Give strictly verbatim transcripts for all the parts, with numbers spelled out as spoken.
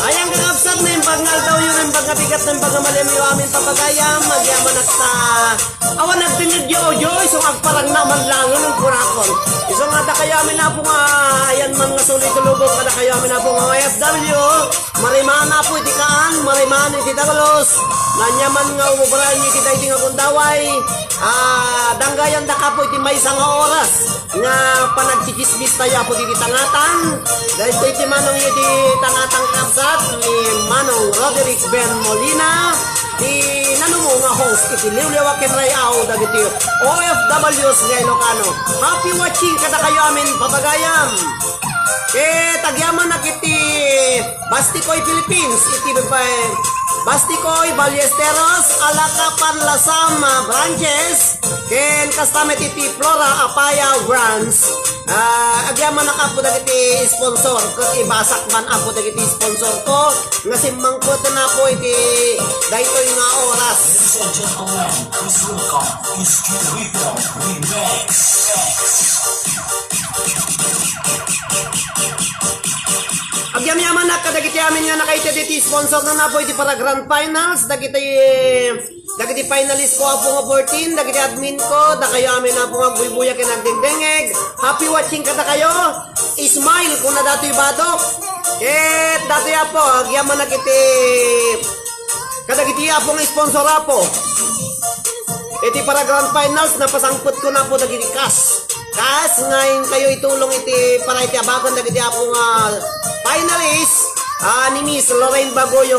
Ayan, kakabsat, naimbag nga aldawyo, naimbag nga bigat, naimbag nga maliw amin papagayam, agyamanak ta. Awan nagtinged yo, oy, isu nga agparang naman langen ng kurakon. Isu nga dakayo amin, Apo, nga ayan man nga suli ti lubong, kadakayo amin, Apo, nga O F W, mariman, Apo, iti kaan, mariman iti dalos. Ania man nga umobrayo iti daydi nga gundaway, ah, danggayan daka, Apo, iti maysa nga oras nga panagtsitsismis tayo, Apo, diti tangatang. Daytoy ti manong iti tangatang, kabsat, ni Manong Roderick Ben Molina, ti nanumo nga host iti liwliwa ken ray-aw dagiti O F Ws nga Ilocano. Happy watching kadakayo amin, papagayam. Ket agyamanak iti Bastikoy, Philippines, iti, eh, Bastikoy, Ballesteros, Alacapan, Lasam, ah, branches, ken kasta met iti Flora Apayao branch. Ah, agyamanak, Apo, dagiti sponsor, ket ibasak man, Apo, dagiti sponsor ko nga simmangpet, Apo, iti daytoy nga oras. Ladies and gentlemen, please welcome Iskay Rhythm Remix. Agyamyamanak kadagiti amin nga nakaited iti sponsor na, Apo, iti para grand finals, dagiti, dagiti finalist ko, Apo, nga fourteen, dagiti admin ko, dakayo amin, Apo, nga agbuybuya ken agdengdengngeg. Happy watching kadakayo. Smile, kuna datoy badok. Ket datoy, Apo, agyamanak iti kadagiti, Apo, nga sponsor, Apo. Iti para grand finals, napasangpet ko na, Apo, dagiti kas. Kas nga inkayo itulong iti para iti abagan dagiti, Apo, nga finalist, ah, ni Miss Lorraine Bagoyo,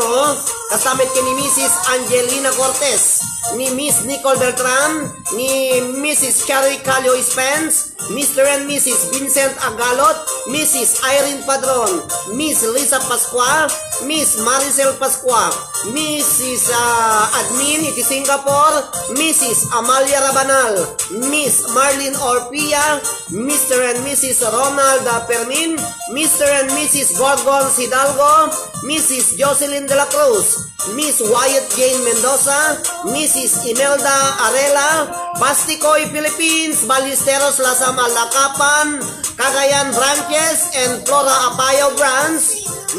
kasta met ken ni Missus Angelina Cortez, ni Miss Nicole Beltran, ni Missus Cherry Calio Spence, Mister and Missus Vincent Agalot, Missus Irene Padron, Miss Lisa Pascua, Miss Maricel Pascua, Missus, ah, Admin iti Singapore, Missus Amalia Rabanal, Miss Marlene Orpia, Mister and Missus Ronald, ah, Fermin, Mister and Missus Gorgon Hidalgo, Missus Jocelyn de la Cruz, Miss Wyatt Jane Mendoza, Missus Imelda Arela, Bastikoy, Philippines, Ballesteros, Lasam, Alacapan, Cagayan branches, and Flora Apayao branch,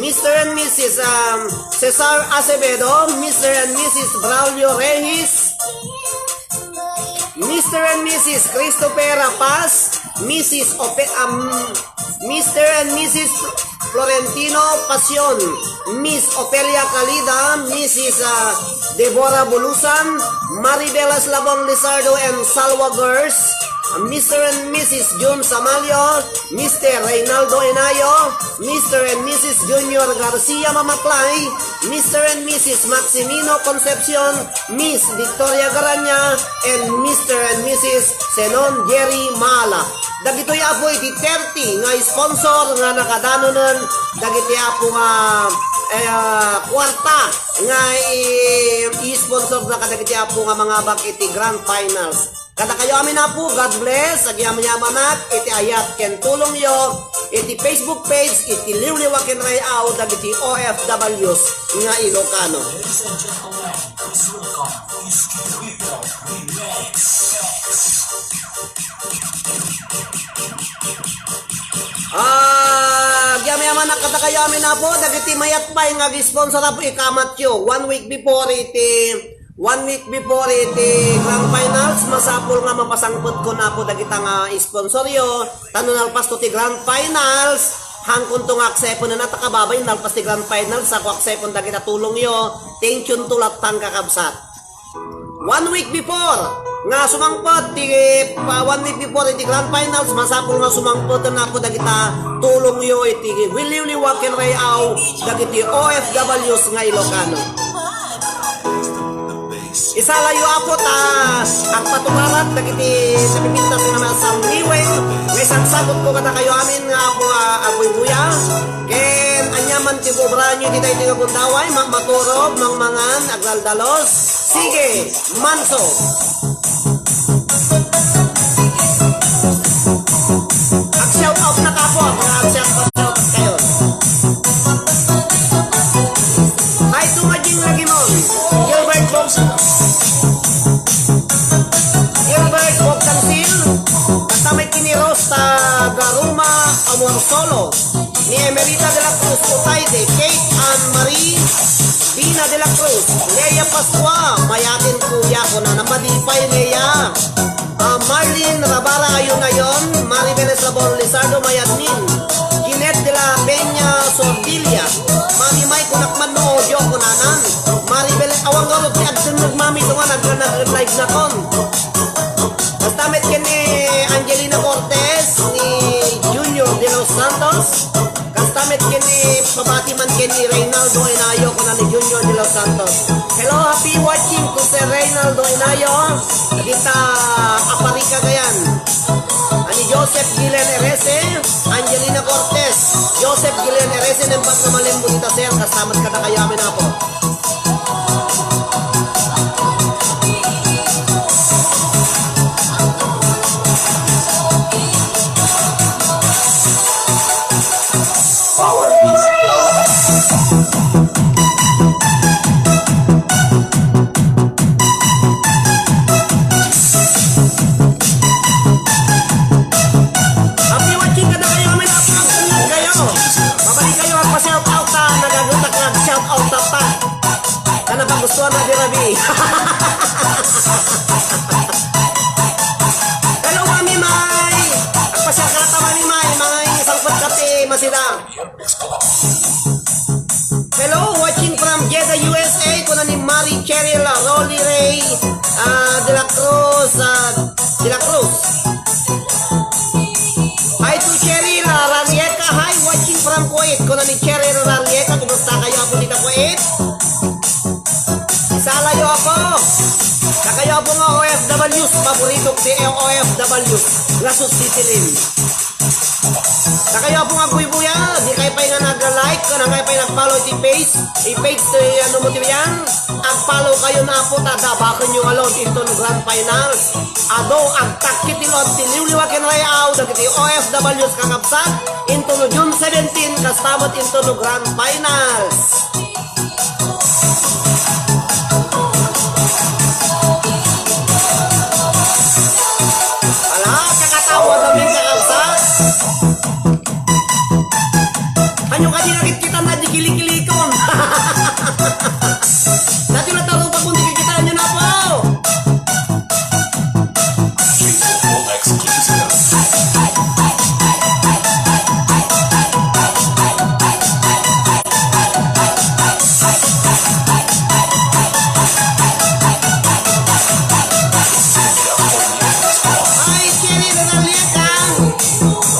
Mister and Missus, um, Cesar Acevedo, Mister and Missus Braulio Reyes, Mister and Missus Christopher Paz, Missus Ope-, um, Mister and Missus Florentino Pasion, Miss Ofelia Calida, Missus, ah, Deborah Bulusan, Maribel Aslabong Lizardo and Salwa Girls, Mister and Missus Jun Samalio, Mister Reynaldo Enayo, Mister and Missus Junior Garcia Mamaklay, Mister and Missus Maximino Concepcion, Miss Victoria Garanya, and Mister and Missus Senon Jerry Mala. Dagitoy, Apo, iti thirty nga sponsor nga nakadanonen dagiti, Apo, nga, eh, ah, kuwarta nga i-, i-sponsor na kadagiti, Apo, nga mangabak iti grand finals. Kadakayo amin, Apo, God bless. Agyamanak iti ayat ken tulongyo iti Facebook page iti Liwliwa ken Ray-aw dagiti O F Ws nga Ilocano. Ladies and gentlemen, please welcome Iskay Rhythm Remix. Ah, agyamanak kadakayo amin, Apo, dagiti mayat pay nga ag-sponsor, Apo, ikamatyo. One week before iti, one week before iti grand finals, masapul nga mapasangpet ko na, Apo, dagita nga sponsoryo. Tano nalpasto ti grand finals, Hangkonto nga aksepten a ta kababay, nalpas ti grand final, sako aksepten dagita tulongyo. Thank you to latta, kakabsat. One week before nga sumangpet ti, pa, one week before iti grand finals, masapul nga sumangpet nga ako dagita tulongyo iti Liwliwa ken Ray-aw dagiti O F Ws nga Ilocano. Isalayo, Apo, ta agpaturarak dagiti napipintas nga nasamniwen nga isagsagutko kadakayo amin nga Apo nga agbuybuya. Ken aniaman ti obraanyo iti daytoy nga gundaway, ma-, maturog, mangmangan, agdaldalos. Sige, manso. Ag-shout out na, Apo, mga ag-shout out kayo. Hi to Majing Lagimon, Gilbert Bog-, Gilbert Bogtansil, kasama kini Rosta Garuma Amorsolo, ni Emerita de la Cruz Utaide, Kate Ann Marie, Dina de la Cruz, Lea Pascua, mayaten kuya ko na, namadipay Lea. Ah, Marlene Rabara Ayun-ayon, Maribel Eslabon Lizardo Mayadmin, Jeanette de la Peña Sordilla, Mami May, kunak man no audio kunanan, Maribel, awan garud ti agtulnog, Mami, tunga nag-, nag-live na kon. Basta met ken ni Angelina Cortez, ni Junior de los Santos, Kasta met ken ni, pabati man ken ni Reynaldo Inayo, kuna ni Junior de los Santos. Hello, happy watching to Sir Reynaldo Inayo. Dita Aparika, Gayan. Ani Joseph Gilen Erese, Angelina Cortez, Joseph Gilen Erese, nembag nga malembo dita, sir. Kasta met kadakayo amin, Apo. Power Beast. Happy watching kadakayo, amin, happy watching kayo. Babalik kayo, agpa-shout out ta, nagagutak nga shout out ta pa. Kana pagustuhan na di rabi. Hello, Mami May. Agpasiarkata, Mami May. Mga isang pagkape, masira. Hello, watching from Jeddah, U S A. Kuna ni Mari Cheryl, Rolly Ray, ah, De La Cruz, ah, De La Cruz. Hi to Cheryl, ah, Rarieta. Hi, watching from Kuwait. Kuna ni Cheryl Rarieta, kumusta kayo, Apo, dita Kuwait? Isalayo, Apo. Dakayo, Apo, nga O F Ws, paborito ti O F Ws. Nga sus, City Lim. Dakayo, Apo, nga agbuybuya, dikay pay nga nag-like, ken dikay pay nag-follow iti page, i-page ti, ano mo ti yan? Ag-follow kayo na, Apo, ta dabaken yo nga load into no grand finals. Adu, agtakkit ti load ti Liwliwa ken Ray-aw, dagiti O F Ws kakabsat, into no June seventeen, kasta met into no grand finals. Ala, kakatawa kami, kakabsat. Anyo kadi nakitkitan na di kilikilikon? Dati na taro pa kung di kikitaan nyo na po. Hi, Cherry Renalieta.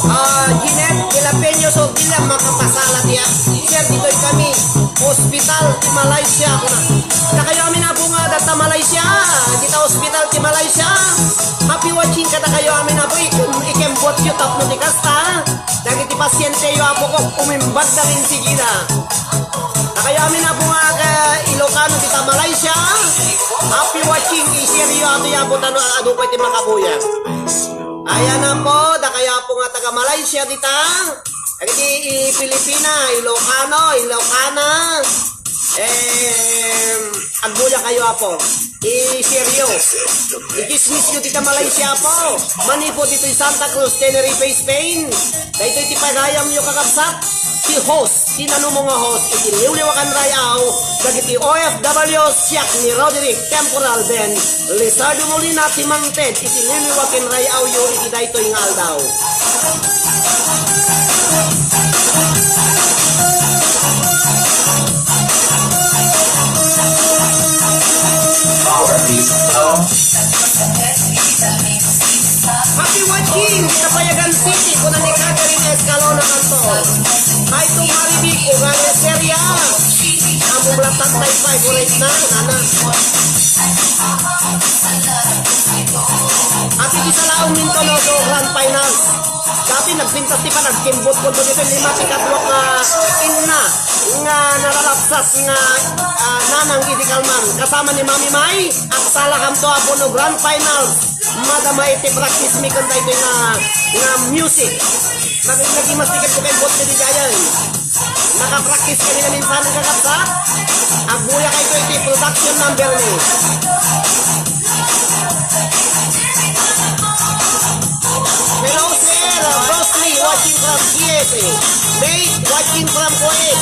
Ah, Jeanette de la Peña Sordilla, makapasala diya. Sir, ditoy kami. Hospital ti Malaysia, kuna. Dakayo amin a bunga, data Malaysia. Dita hospital ti Malaysia. Happy watching kadakayo amin a bunga. Ikum-, ikembot yu tapno ti kasta. Dagiti pasienteyo, Apo ko, umimbag dagin sigida. Dakayo amin a bunga, ka Ilocano dita Malaysia. Happy watching, i-share yo ato ya, Apo, tano adu pay ti makabuya. Ayan, Apo, dakayo, Apo, nga taga Malaysia dita. Dagiti i-, Pilipina, Ilocano, Ilocana. Em, agbuya kayo, Apo. I-share yo. I-chismis yo dita Malaysia, Apo. Manipud ditoy Santa Cruz, Tenerife, Spain. Daytoy ti pagayam yo, kakabsat. Ti host, ti nanumo nga host, iti Liwliwa ken Ray-aw, dagiti O F Ws, siak ni Roderick Temporal Ben Lizardo Molina, ti mangted iti Liwliwa ken Ray-aw yo iti daytoy nga aldaw. Kapayagan City, kuna ni Catherine Escalona Cantor. Hi to Marivic, Ugali Seria. Amo blatang tay favorite na, nana. Ati di salaong minto no, so grand finals. Dati nagpintas ti panagkimbot ko dito lima ti kadwa nga inna nga naralapsas nga, ah, nanang idi kalman. Kasama ni Mami Mai, agsalakanto, Apo, no grand finals. Madama iti practice mi ken daytoy nga, nga music. Nag-, nagimastikan ko kay Bot ni Dijayan. Nakapractice kami na minsan, kakabsat. Agbuya kay ko iti production number ni. Hello, sir. Rosely, watching from K S A. May, watching from Kuwait.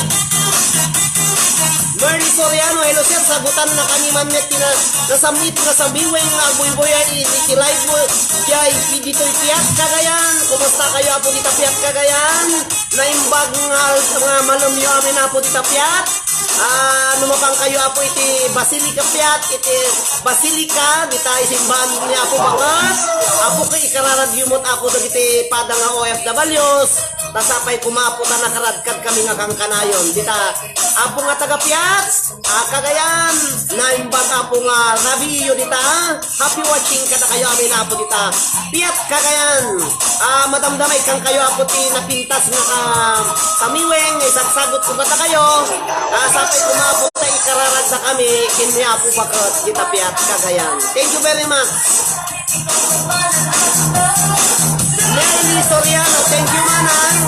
Bernie Soriano, hello sir, sagutan na kami man met ti na-, nasamit nga sabiweng nga agbuybuya iti live mo. Jay, ditoy Piat, Cagayan. Kumusta kayo, Apo, dita Piat, Cagayan? Naimbag nga, nga malem yo amin, Apo, dita Piat. Ah, no mapan kayo, Apo, iti Basilica Piat, iti Basilica, dita isimbahan ni Apo Baket. Apo, kay ikararag yo met, Apo, dagiti pada nga O F Ws. Ta sapay koma, Apo, ta nakaradkad kami nga kankanayon. Dita, Apo nga taga Piat, ah, Cagayan, naimbag, Apo, nga rabii yo dita, ah. Happy watching kadakayo amin, Apo, dita Piat, Cagayan. Ah, madamdama ikkan kayo, Apo, ti napintas nga ka-, kamiweng, isagsagot ko kadakayo. Ah, sapay koma, Apo, ta ikararagda kami, ken ni Apo Baket, dita Piat, Cagayan. Thank you very much. Nelly Soriano, thank you, manang.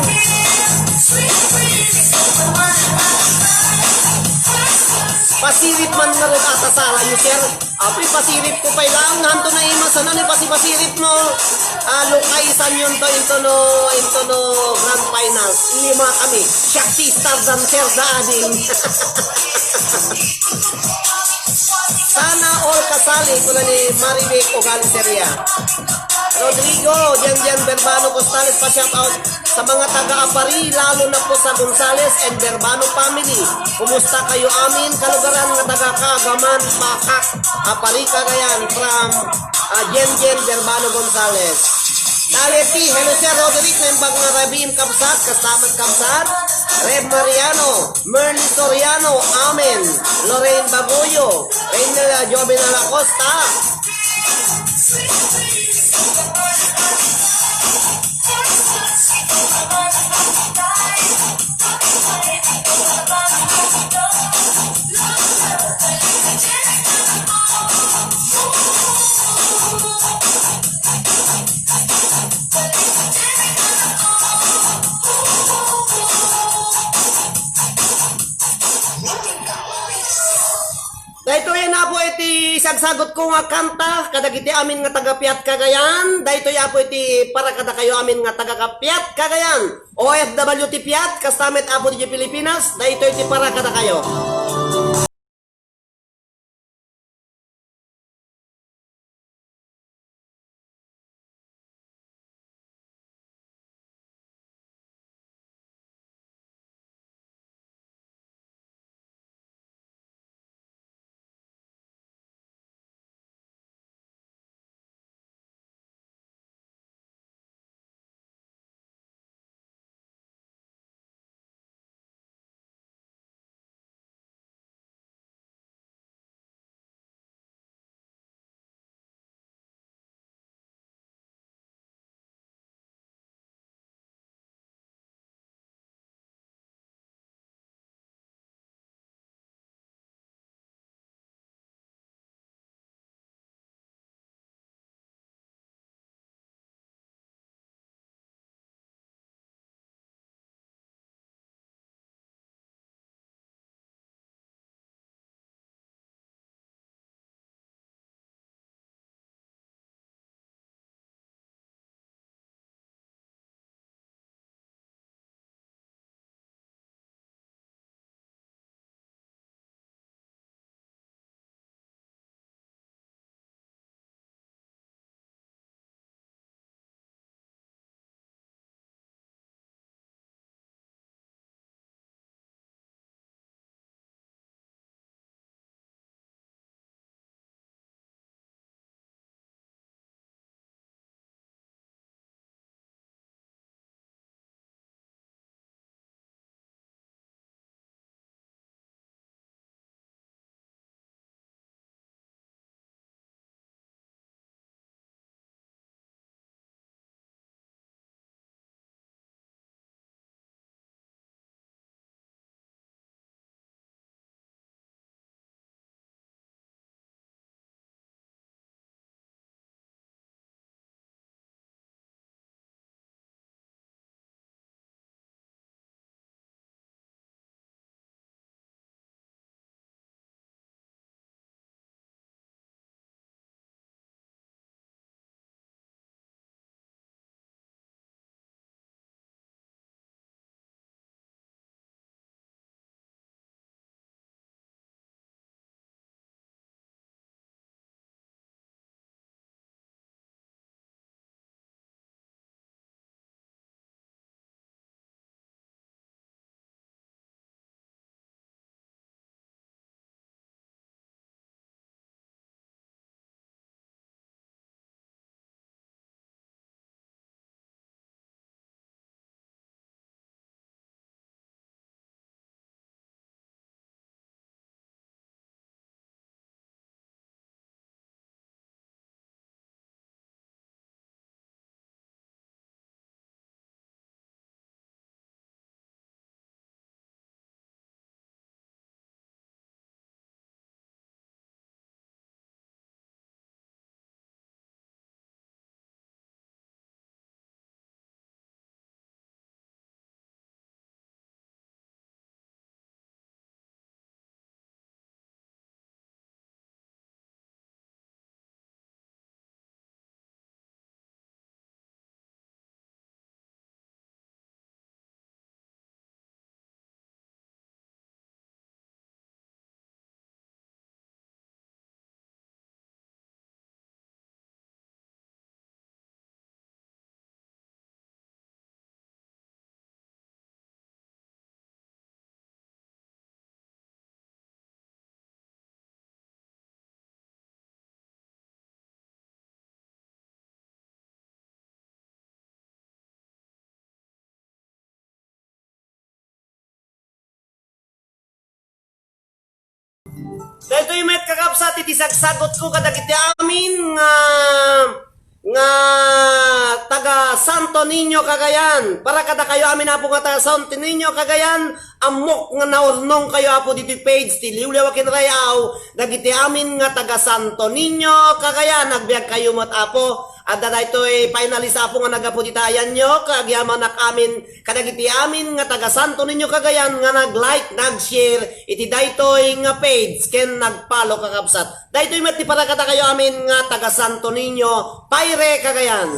Pasirip man ngarud ata sala ni sir. Apoy, pasirip ko pay lang. Hanto na ima sana ni pasipasirip mo. Ah, lukay isan yun to, into no, into no grand finals. Lima kami. Shakti Star Dancer da ading. Sana all kasali, kuna ni Marivic Ugali Seria. Rodrigo, Jan Jan Verbano Costales, pa-shout out sa mga taga Apari, lalo na po sa Gonzales and Verbano family. Kumusta kayo amin? Kalugaran nga taga Kaagaman, Pakak, Apari, Cagayan, from, ah, Jen Jen Verbano Gonzales. Taleti, hello, Sir Roderick, naimbag nga rabiim, kabsat, kastamat, kabsat, Rev Mariano, Merly Soriano, amen, Lorraine Bagoyo, Reynel Joven Alacosta. Daytoy na po iti sagsagot ko nga kanta kadagiti amin nga taga Piat Cagayan. Daytoy, Apo, iti para kadakayo amin nga taga Piat Cagayan. O F W ti Piat, kasta met, Apo, didiay Pilipinas. Daytoy ti para kadakayo. Daytoy met, kakabsat, iti sagsagutko kadagiti amin nga, nga taga Santo Niño, Cagayan. Para kadakayo amin, Apo, nga taga Santo Niño, Cagayan, ammok nga naurnongkayo, Apo, ditoy page ti Liwliwa ken Ray-aw, dagiti amin nga taga Santo Niño, Cagayan. Agbiagkayo met, Apo. Adda daytoy finalist, Apo, nga naggapu dita ayanyo, kagyamanak amin kadagiti amin nga taga Santo Niño, Cagayan nga nag-like, nag-share iti daytoy nga page ken nag-follow, kakabsat. Daytoy met ti para kadakayo amin nga taga Santo Niño, Paire, Cagayan.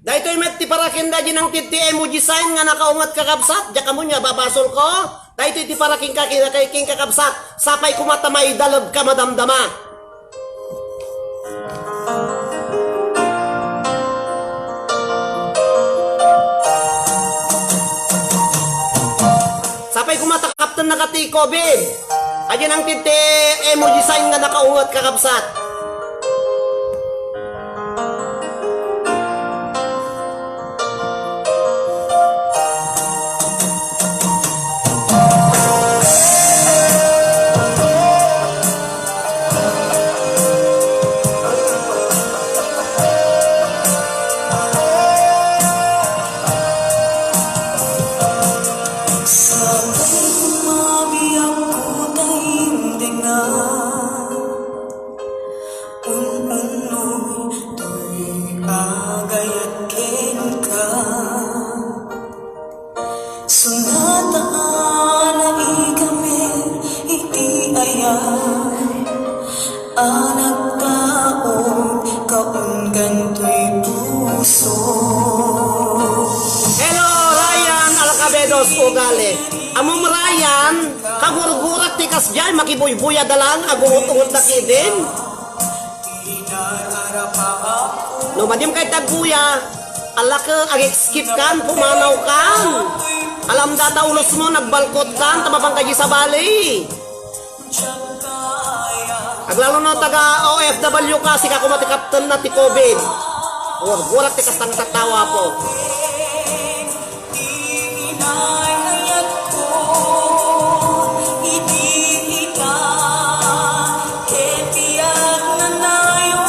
Daytoy met ti para ken da di nang ti, ti emoji sign nga nakaunget, kakabsat. Diak ammoen nga babasolko. Daytoy ti para kenka, ken, ken, ken kakabsat. Sapay koma ta maidalebka madamdama. nakati COVID. Adda nangted ti emoji sign nga nakaunget, kakabsat. Sabay kumabiak, kutay, indingan. Un-unoy toy agayat kenka. Sunata a naigamin iti ayat a nagtaud kaunggan toy puso. Hello, Ryan Alcabedos Ugali. Ammom, Ryan, kagurgurak ti kasdiay, makibuybuya da lang, agungot-ungot da kidin. No madiam kay tagbuya, alak, ag-skip kan, pumanaw kan. Alam data ulos mo, nagbalkot kan, ta mapan ka di sabali. Aglalo no taga O F W ka, sika koma ti captain na ti COVID. Gurgurak ti kastang tattawa po. Inayat ko idi ita ket ti agnanayon,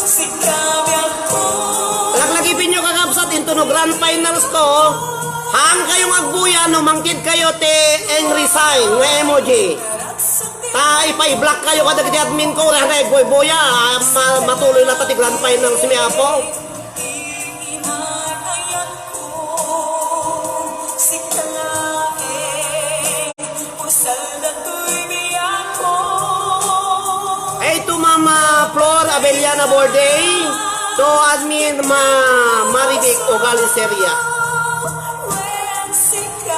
sika biag ko. Laglagipenyo, kakabsat, into no grand finals ko, haan kayong agbuya no mangted kayo ti angry sign nga emoji. Ta ipa-block kayo kadagiti admin ko, uray nga agbuybuya, ah, ma-, matuloy latta ti grand finals mi, Apo. Hey to Mama Flor Abellana Borday, to admin Ma-, Marivic Ugali Seria.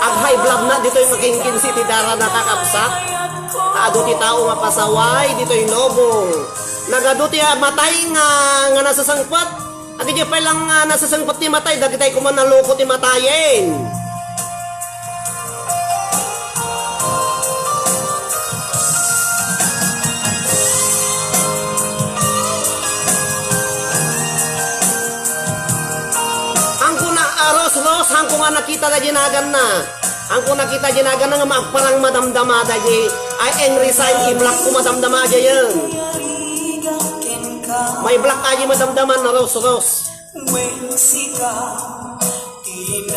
Ag-high blood na ditoy makinkinsi ti dara na, kakabsat. Ta adu ti tao nga pasaway ditoy lubong. Nagadu ti, ah, matay nga, nga nasasangpet. Ag idiay pay lang, ah, nasasangpet ti matay, dagitay koma naloko ti matayen. Angko na, ah, Ros, Ros, angko nga nakita da di naganna. Angko nakita di naganna nga maagparang madamdama da di, ay, angry sign, i-block ko madamdama dayen. May block ayi madamdama na Ros, Ros.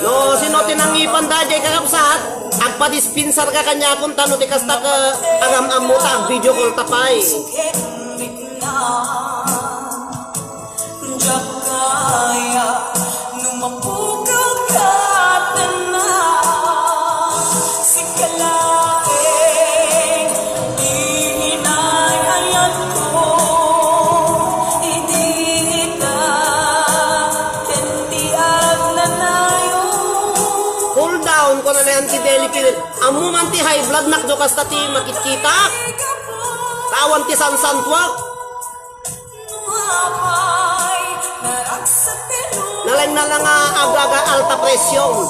No, sino ti nangipan da jay, kakabsat? Agpadispensar ka kaniakon, ta no ti kasta ka, agam-ammo ta, ag-video call ta pay. Diak kaya no mapukaw ka na, sika laeng ti inayayat ko, idi ita ken ti agnanayon. Cool down, kuna ni Auntie Deli Pil. Ammo man ti high blood nak, do kasta ti makitkitak. Tawan ti sansantuak. Nalaing na lang nga agaga alta presyon.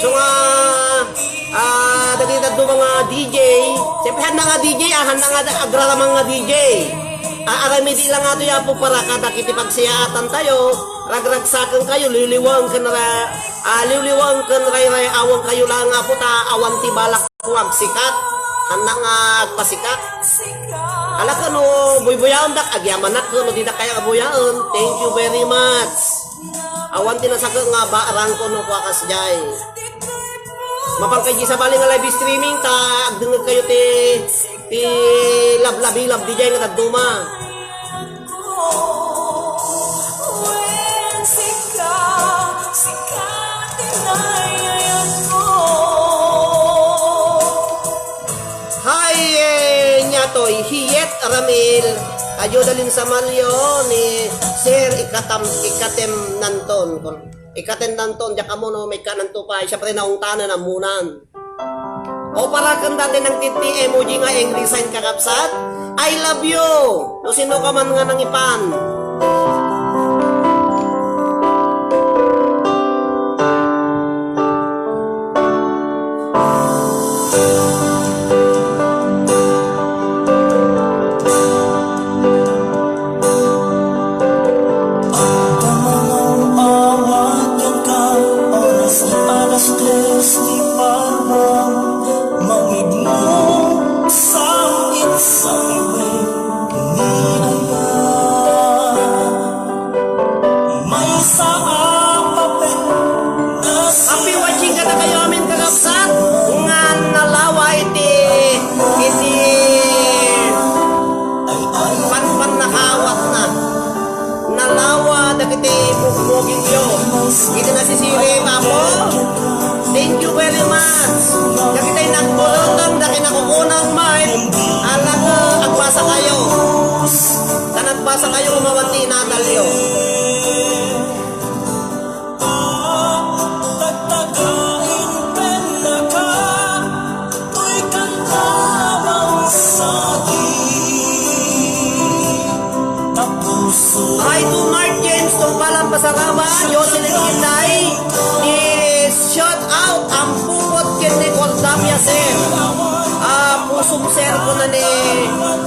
So nga, ah, dagiti dadduma nga D J, siyempre, han na nga D J, ah, han na nga agraraman nga D J. Ah, aramid ila nga to, Apo, para kadagiti pagsiyaatan tayo, ragragsaken kayo, liwliweng ken ra-, ah, liwliweng ken rayray-awen kayo lang, Apo, ta awan ti balak ko agsikat. Hannak nga agpasikat. Ala, ken no buybuyaendak, agyamanak, ken no didak kaya a buyaen. Thank you very much. Awan ti nasakit nga barang ko no kua kasdiay. Mapan kay di sabali nga live streaming, ta agdengngeg kayo ti, ti lablabilab diay nga dadduma. Wen sika, sika ti nayayat ko. Hay, eh, niatoy, hiyet, Ramil. Ayo, dalin sa Malyo ni Sir, ikatam, ikatem nanton. Ikatem nanton, diak ammo no, may kananto pa. Siyempre, naungtanan, amunan. O, para ken dati nangted ti emoji nga angry sign, kakabsat, I love you. No sino ka man nga nangipan. Saraba, Jocelyn Inday, ni shout out, Ampupot ken ni Cordapia, sir. Ah, pusom, sir, kuna ni,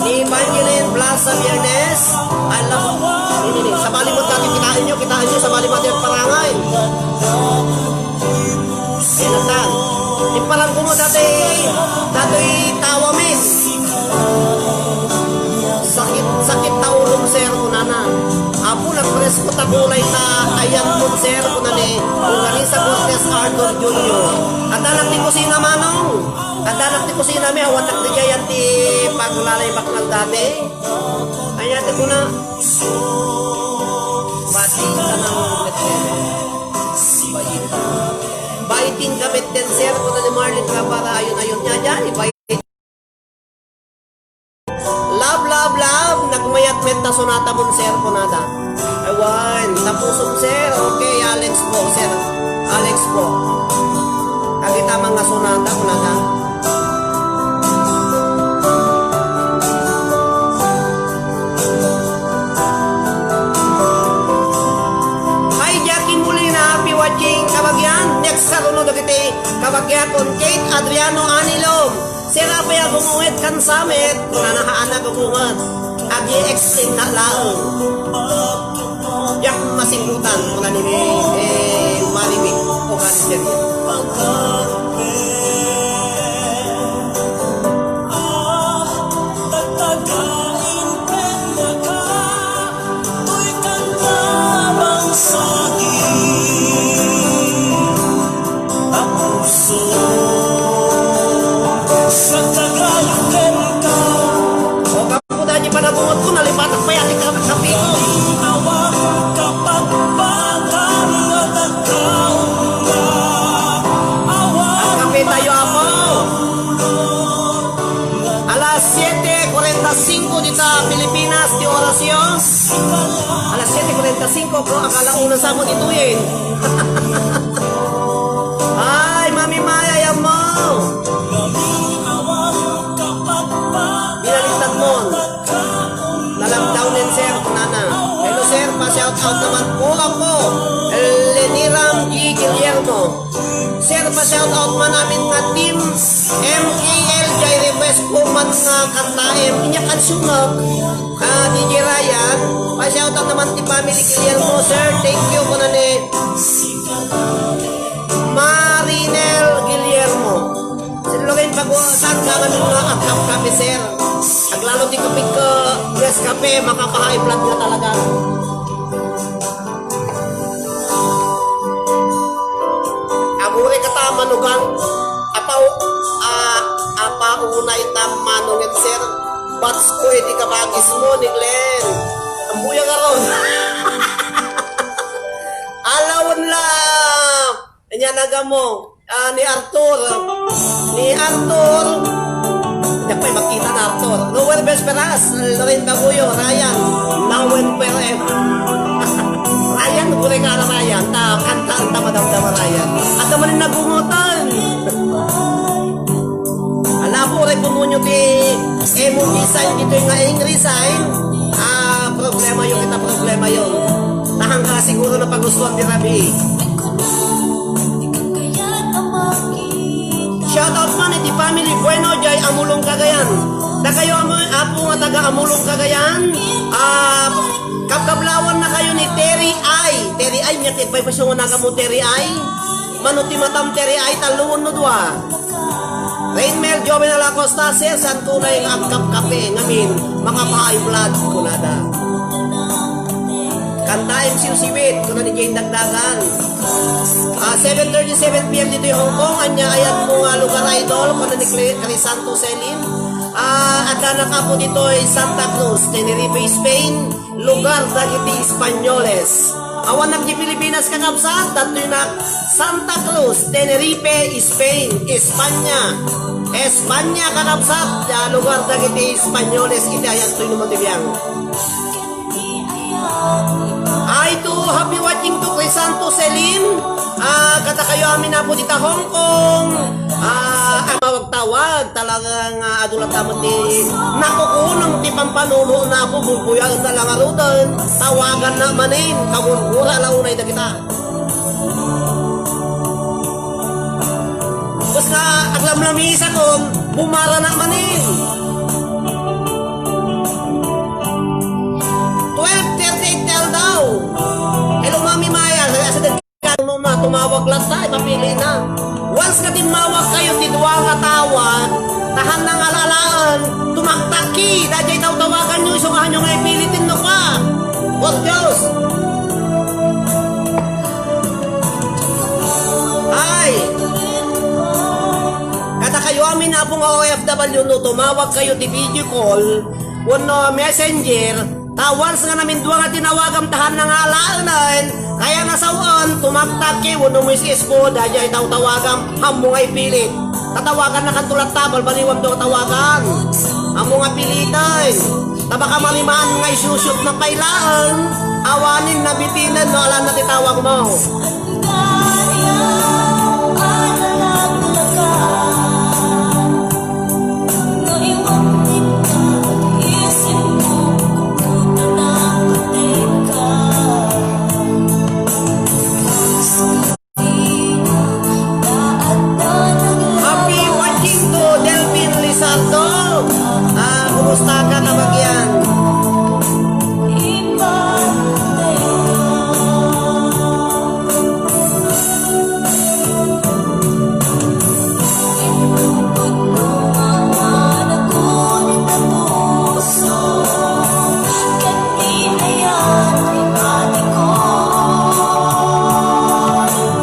ni Evangeline Blas Sabiernes. Alam mo, ini, ini, sabali mo dati, kitain nyo, kitain nyo, sabali mo dati ang parangay. Sinatan. Imparang ko mo dati, dati tawa, miss. Sakit, sakit ta ulom, sir, kunana. Apo, nagpresko ta kulay ta ayan mo, sir, kuna ni Clarissa Cortez Arthur Junior. Addanak ti kusina, manong. Addanak ti kusina, mi, awan nakdijayan ti paglalay baknal dati. Aya ti kuna. Bati ka na mo, Baitin ka metten, sir, kuna ni Marlene Guevara, ayon-ayon niya dyan, ibait. Love, love, love, nagmayat met ta sonata mon, sir, kunada. Awan, tapusom, sir. Okay, Alex po, sir. Alex po. Agita man nga sonata, kunada. Hi, Jackie Molina, happy watching, kabagian. Next, saluno dagiti kabagiakon, Kate Adriano Anilom. Sir, apay a gumungit kan summit? Kunana, haan a gumungit. Agi explain na laeng. Diak masinggutan, kuna ni, eh, Marivic o Cancer. Toy kanta bang sagi a puso sa tagayuken ka. O, kapuda, di pa nabungot ko, nalipatak pa yan, ikaw, kapi ko. Awa kapagpatan nga tagkaon nga. Awa. Kape tayo, apo. Alas siete cuarenta y cinco dita Pilipinas ti orasyon. Alas siete cuarenta y cinco, bro, akala una sa mo ditoyen. Ay, Mami Maya, yan mo. Binaliktad mo. Nalamdaw nen, sir, kunana. Hello, sir, pa-shout out naman po ako. Leniram G. Guillermo. Sir, pa-shout out man amin nga team M K L, jay request ko man nga kantaem. Inya kansunak. Ah, D J Ryan, pa-shout out naman ti family Guillermo, sir. Thank you, kuna ni Marinel Guillermo. Sir, lugay paguwasan ka kami nga agkapkape, sir. Aglalo ti kapig ka, yes, kape, makapahay blood nga talaga. Aguri ka ta manugang, apaw, a, apaunay ta manunget, sir. Bats ko iti kabagis mo ni Glenn. Ambuya nga ron. Alawan la. Anya nagamo. Ah, ni Arthur. Ni Arthur. Diak pay makita na Arthur. Noel Vesperas, Lorraine Baguyo, Ryan. Noel Perez. Ryan, gure ka na Ryan. Ta, kanta, ta, madamdama Ryan. At naman yung nagungutan. Ala po, rin pumunyo ti emoji sign dito yung angry sign. Ah, problema yun, kita problema yun. Tahang ka siguro na pagustuhan ni Rabi. Shout out man iti family Bueno jay Amulong, Cagayan. Dakayo, amu-, apo nga taga Amulong, Cagayan. Ah, kabkablawan na kayo ni Terry Ay. Terry Ay, niya ti pay pasyo nga nagamo Terry Ay. Mano ti matam Terry Ay, talluon no dua. Rainmel Joven Alacosta, sir, saan ko na yung agkapkape ngamin, makapahay blood, kunada. Kanta M C Usiwit, kuna ni Jane Dagdagan. Ah, seven thirty-seven P M dito yung Hong Kong, anya ayat mo nga lugar, idol, kuna ni Cri-, Crisanto Celine. Ah, adda na kapo dito ay Santa Cruz, Tenerife, Spain, lugar dagiti Espanyoles. Awan nagdi Pilipinas, kakabsat, datoy na Santa Cruz, Tenerife, Spain, Espanya. Espanya, kakabsat, ya lugar dagiti Espanyoles, iti ayat toy no matibiang. Ay to, happy watching to Crisanto Celine. Ah, kada kayo amin na po dita Hong Kong. Ah, ang mawagtawag. Talaga nga adu latta met ti nakukunam ti pampanunotna, Apo, buybuyaenna la ngaruden, tawaganna manen, kagurgura la unay dagita. Basta aglamlamisakon, bumarana manen. Twelve thirty-eight ti aldaw. Hello, Mami Maya. Asa, asa Kano na tumawag latta, ipapili na. Once nga timmawag kayo ti dua nga tawa, tahan nga alaen, tumaktakki, daydiay tawtawaganyo, isu nga hanyo nga ipili ti nukua. Por Dios. Ay. Kada kayo amin, Apo, nga O F W, no tumawag kayo ti video call, wenno messenger, ta once nga namindua nga tinawagam, tahan nga alaenen, kaya nga sawen, tumaktakki wenno mo is-ispo, daydiay tawtawagam, ammo nga ipilit. Tatawagannakanto latta, balbaliwamto nga tawagan. Ammo nga piliten. Ta baka marimaan nga isusut na pay laeng, awanen nabitinen no alanna ti tawagmo. Happy watching to Delphine Lizardo. Ah, kumusta ka, kabagian?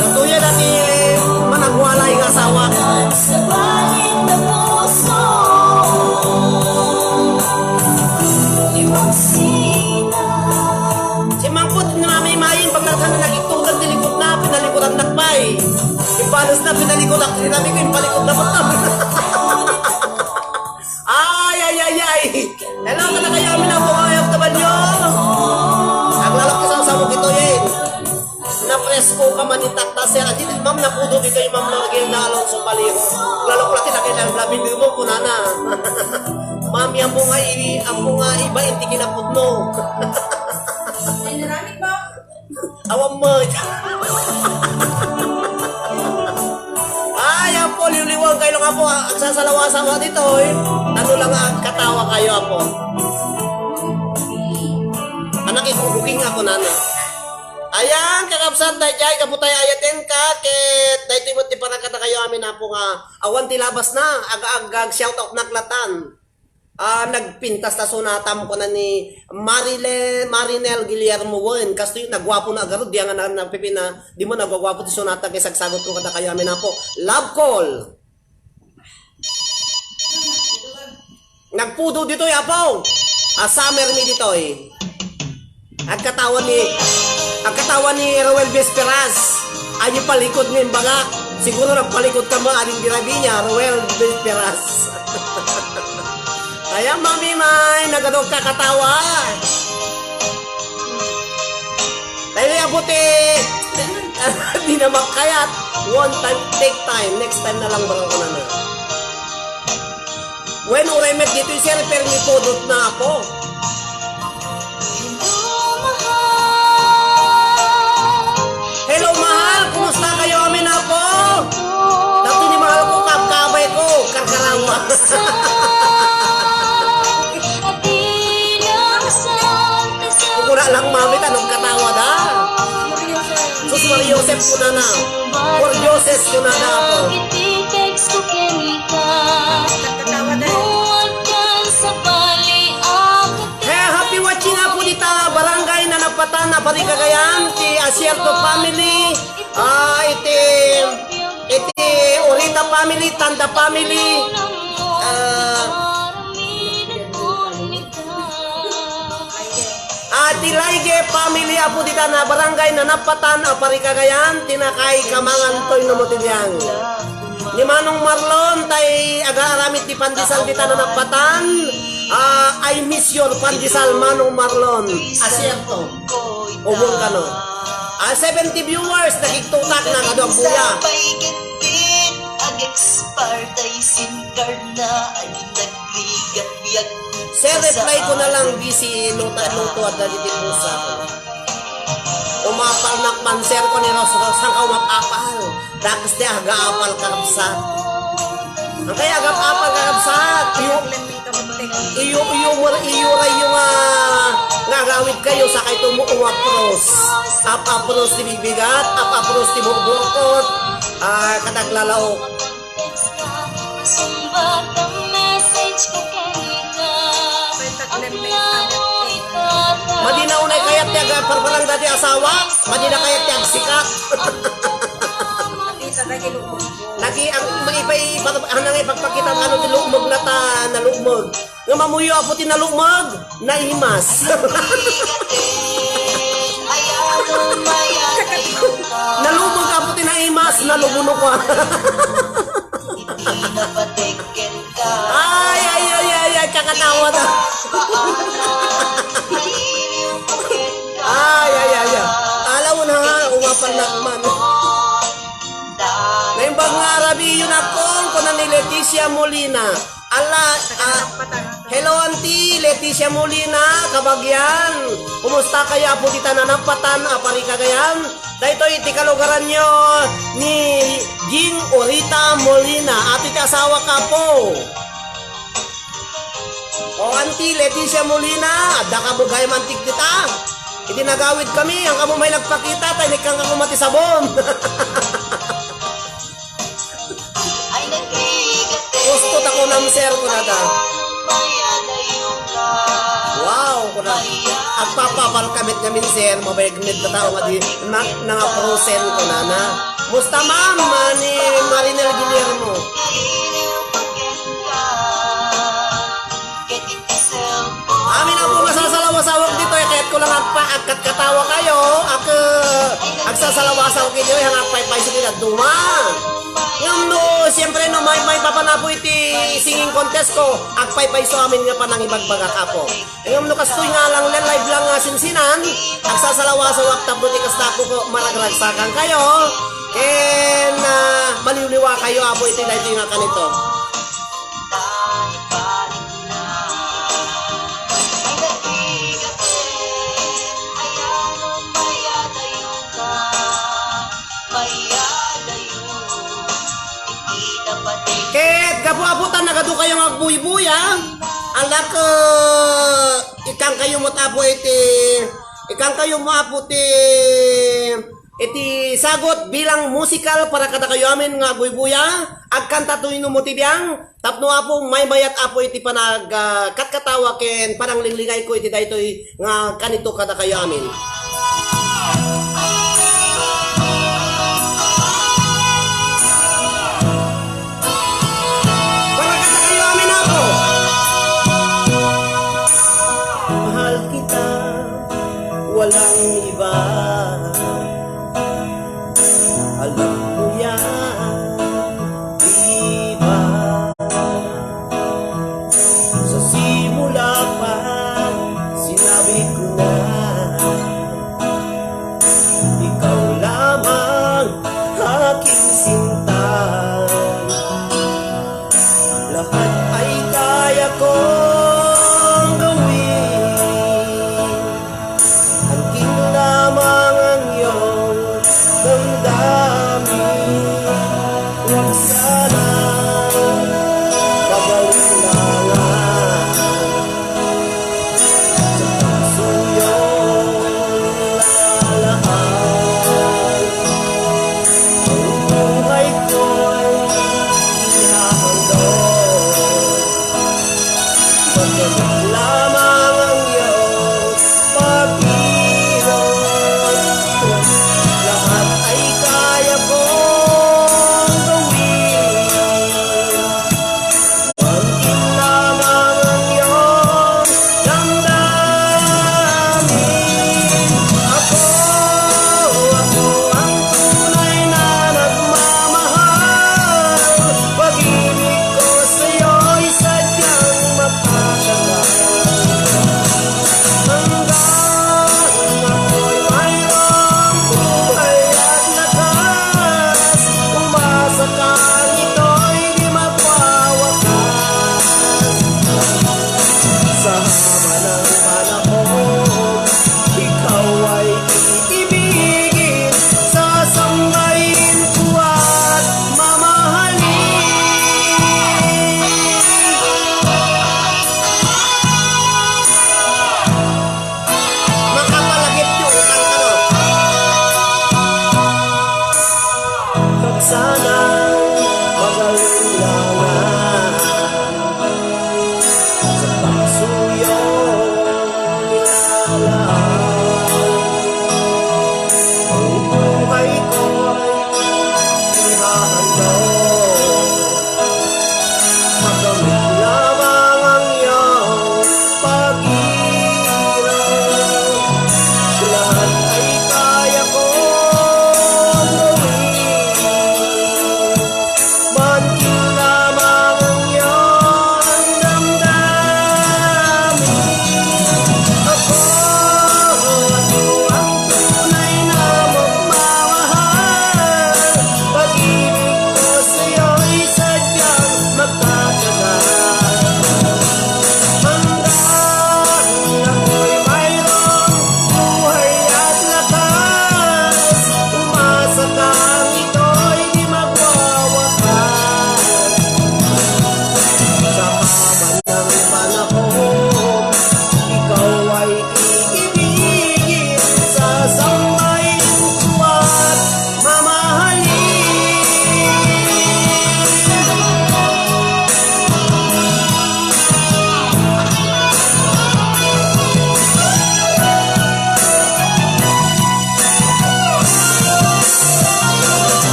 Natuya dati managwalay nga asawa. Simmangpet ni Mami Mayin, pagkatana nagitudad ti likudna, pinalikudannak pay. Ibalasna, pinalikudak, sinabi ko, impalikudna pa. Ay, ay, ay, ay. Hello, kada kayo amin, Apo, nga O F W. Aglalak ka sa usawag ito, eh. Napresko ka man ni Takta, sir. Adi, ma'am, napudo dito yung ma'am na Gilda Alonso Paliho. Lalok laki na kailangan labi mo, kunana. Ma'am, yan po nga i-, ang po nga iba, hindi kinapudno. Ay, naramit ba? Awan mo. Ay, apo, liwliwang kayo nga po, ah, agsasalawa-sawa dito, eh. Ano lang, ah, katawa kayo, apo. Anak, ikukuking ako, nana. Ayan, kakabsat, dayjay, kabutay, ayaten ka, ket, daytoy met ti panagkata kayo, amin, apo, nga, awan ti labas na, aga-aga, shout out, naglatan. Ah, nagpintas ta sonatam kuna ni Marile-, Marinel Guillermo wen. Kastoy, nagwapo na agarud, di nga na, nagpipina, di mo nagwagwapo ti sonata kay sagsagot ko kada kayo amin, apo. Love call. Nagpudo ditoy, apo. Ah, summer me ditoy. Agkatawan ni, agkatawan ni Roel Vesperas. Ay, palikod nga imbagak. Siguro nagpalikod ka mo, ading birabi niya, Roel Vesperas. Kaya, Mami May, nagadog ka katawa. Tayo ni Abuti. Di na makayat. One time, take time. Next time na lang, baka ko na na. Wen, uray met ditoy, sir, permi pudot na, apo. Hello, mahal. Kumusta kayo, amin, apo? Dati ni mahal ko, kabkabay ko, karkarawa. Kukuna lang, mami, tanong katawa da. Sus, Maria Joseph, kuna na. Por Dioses, kuna na, apo. Hey, happy watching, apo, dita Barangay Nanapatan, Aparicagayan, ti Asierto family, ah, iti, iti Orita family, Tanda family, ah, ah, ti Laige family, apo, dita na Barangay Nanapatan, Aparicagayan, ti nakay Kamangan Toy no Motibiang. Ni Manong Marlon, tay aga-aramid ti pandesal dita Nanapatan. Ah, I miss your pandesal, Manong Marlon. Asierto. Ubong kano. Ah, seventy viewers, nakigtutak na kadu ang buya. Partay sin karna ay nagligagbiag. Sir, reply ko na lang, busy luto, luto at dagiti pusa. Umapalnak man, sir, ko ni Ros Ros, saan ka umapapal? Dakes ti agaapal, kakabsat. Ang kaya agaapal, kakabsat? Iyo, iyo, iyo, iyo, iyo, nga, nga agawid kayo, sakay tumo, umapros. Apapros ti bibigat, apapros ti burburkot, ah, kadaglalaok. Madi na unay kayat ti agparparang dati asawa? Madi na kayat ti agsikat? Lagi ang maipay, ano nga ipagpakita, ano ti lumog na ta, nalumog. Nga mamuyo, Apo, ti nalumog, naimas. Nalumog, Apo, ti naimas, nalumuno ka. Ay, ay, ay, ay, ay, kakatawa na. Ay, ay, ay, ay. Alaw na ha, umapalnak man. Naimbag nga arabi, yun akong, kuna ni Leticia Molina. Ala, ah, hello, Auntie Leticia Molina, kabagian. Kumusta kayo, Apo, dita nanapatan, a, pari Cagayan? Daytoy iti kalugaranyo ni Ging Orita Molina. Ato iti asawa ka, Apo. O, Auntie Leticia Molina, adda ka bugay mantik dita. Iti nagawid kami, ang kamo may nagpakita, tay nikkan ka kuma ti sabon. Gusto ta kunam, sir, kunada. Wow, kuna. Agpapapal kamit ngamin, sir, mabayag met ta tao nga di na, nanga prosen, kunana. Musta, ma'am, ni Marinel Guillermo? Amin ang mga sasalaw-asawak dito, eh, kaya't ko lang agpa-, agkatkatawa kayo. Ak-, agsasalaw-asawak kayo, eh, ang agpaypayso kita, duma. Ngem no, siyempre, no, may, may papanapo iti singing contest ko, agpaypayso amin nga panangibagbagak, Apo. Ngem no, kastoy nga lang, live lang nga sinsinan, agsasalaw-asawak tapno ti kasta ko, ko, maragragsakan kayo, ken, ah, maliwliwa kayo, Apo, iti daytoy nga kanito. Ket gapu-apo ta nagadu kayo nga agbuybuya, alak, eh, ikkan kayo met, Apo, iti, ikkan kayo met, Apo, ti Iti sagut bilang musikal para kadakayo amin nga agbuybuya, agkanta toy no mo ti biang, tapno Apo, maymayat Apo iti panag, ah, katkatawa ken pananglinglingayko iti daytoy nga kanito kadakayo amin. Para kadakayo amin, Apo. Mahal kita. Walang iba. Alam mo yan, di ba? Sa simula pa, sinabi ko na, ikaw lamang aking sinta. Lahat ay kaya kong gawin. Angking lamang ang iyong damdamin. Huwag sanang pag-alinlangan sa pusong iyong lalaan. Ang buhay ko'y ihahandog.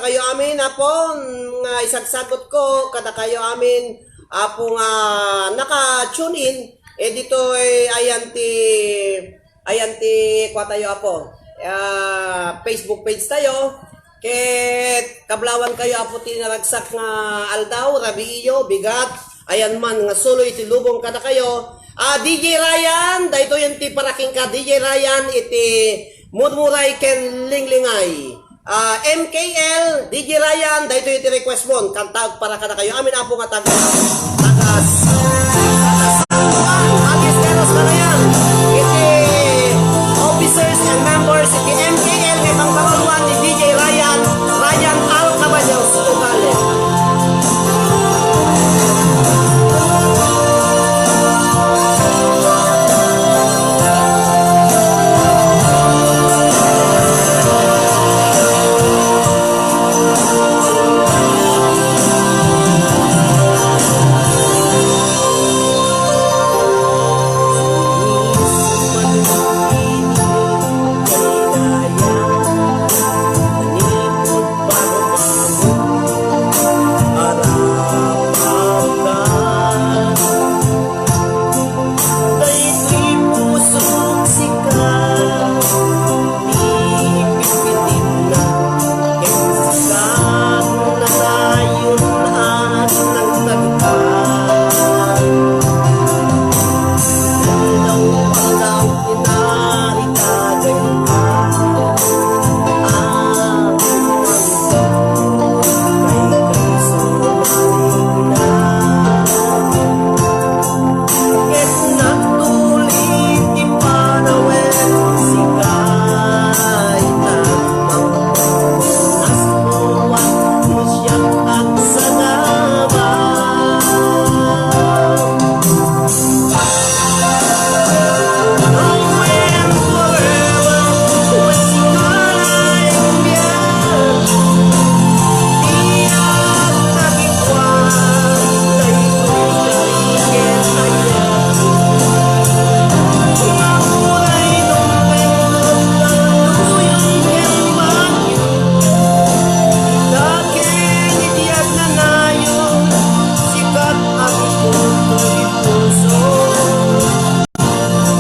Kayo amin, Apo, nga isagsagutko kadakayo amin, Apo, nga naka-tune in, eh, ditoy ayan ti, ayan ti kuatayo, Apo. Ah, Facebook page tayo. Ket kablawan kayo, Apo, ti naragsak nga aldaw, rabii yo, bigat, ayan man nga suloy ti lubong kadakayo. Ah, D J Ryan, daytoy ti para kenka, D J Ryan, iti Murmuray ken Linglingay. Ah, M K L, D J Ryan, daytoy ti request mo. Kantaek para kadakayo amin, Apo, nga taga, taga, taga San Juan, Baguio, Carlos Carayan. Iti officers and members iti M K L nga ipangpanguloan ni D J Ryan, Ryan Alcabaños Ugalde. Daytoy pusok sika, ti ipitpitna, ken sika nanayon a nangtagpa. Aldaw-aldaw inaritagan ka, a, kay kayso maligna. Ket natuli ti panawen, sika ita, aspuan ti siak agsadaba. Now and forever, sika la inbiag.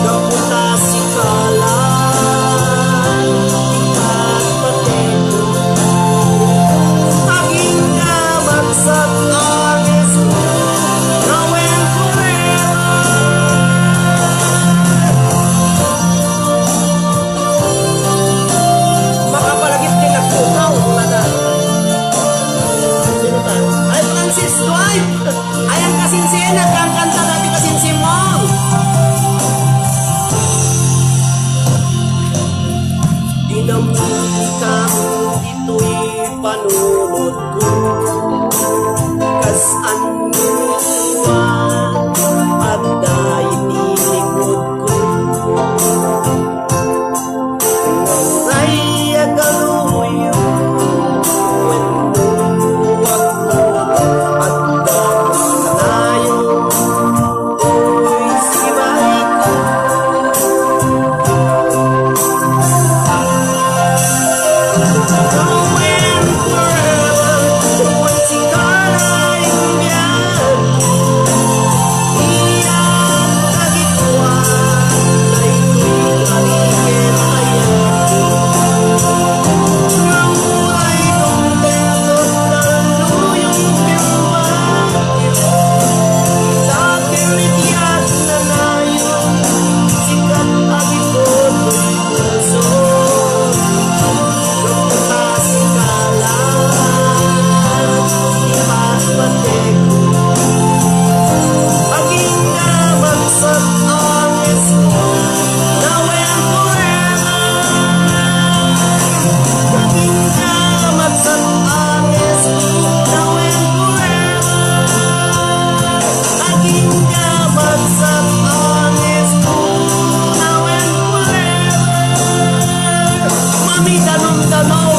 Gapu ta sika la ti patpatekko, agingga magsat-angis, now and forever. Makapalagip ti nagpukaw, kunana. Sino ta? Ay, Francis Dwight! Ayan kasinsin, nagkangkanta dati kasinsin mo. Dinamdam ditoy panunotko, kas annuan, adda iti likudko. Uray a kaluyo, wenno agtulog, adda kanayon, uy, sibaliko. Now and forever, when sika la inbiag, Agingga magsat-angis, now and forever. Mami, danom-danom.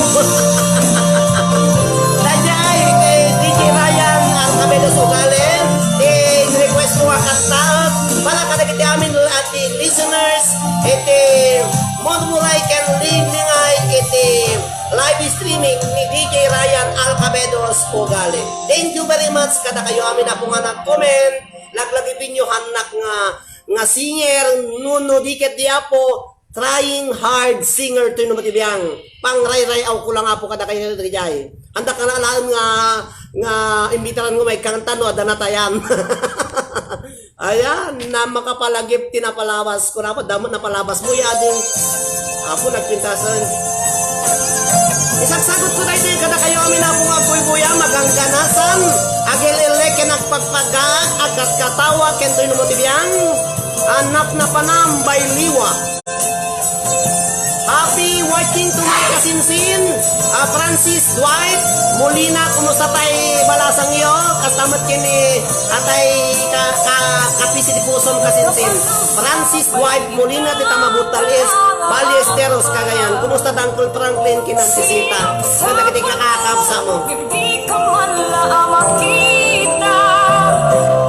Daydiay, kay D J Ryan Alcabedos Ugalde, ti request ko a kanta, para kadagiti amin a ti listeners, iti Murmuray ken linglingaw iti live streaming ni D J Ryan Alcabedos Ugali. Thank you very much kadakayo amin a pay nga nag-comment, laglagipinyo hannak nga, nga singer, no, no, di ket di Apo, trying hard singer toy no matibiang. Pangrayray-aw ko lang Apo kadakayo dagijay. Anda ka na alaen nga, nga imbitaran nga maikanta no, adda natayan. Ayan, na makapalagip ti napalabas ko. Dapat damo napalabas mo, yading. Apo, nagpintasan. Isagsagot ko daytoy kadakayo amin a pay nga agbuybuya, magangganasan, agil-ili ken agpagpagaag, agkatkatawa, ken toy no matibiang, a napnapanam by Liwa. Happy watching to my kasinsin, ah, Francis Dwight Molina, kumusta tay balasangyo? Kasta met ken ni atay ka, ka, kapisi ti pusom kasinsin. Francis Dwight Molina ti Tamabuttal East, Valle Esteros, Cagayan. Kumusta da Uncle Franklin ken Auntie Sita? Ken dagiti kakabsat mo. Di ka man la makita,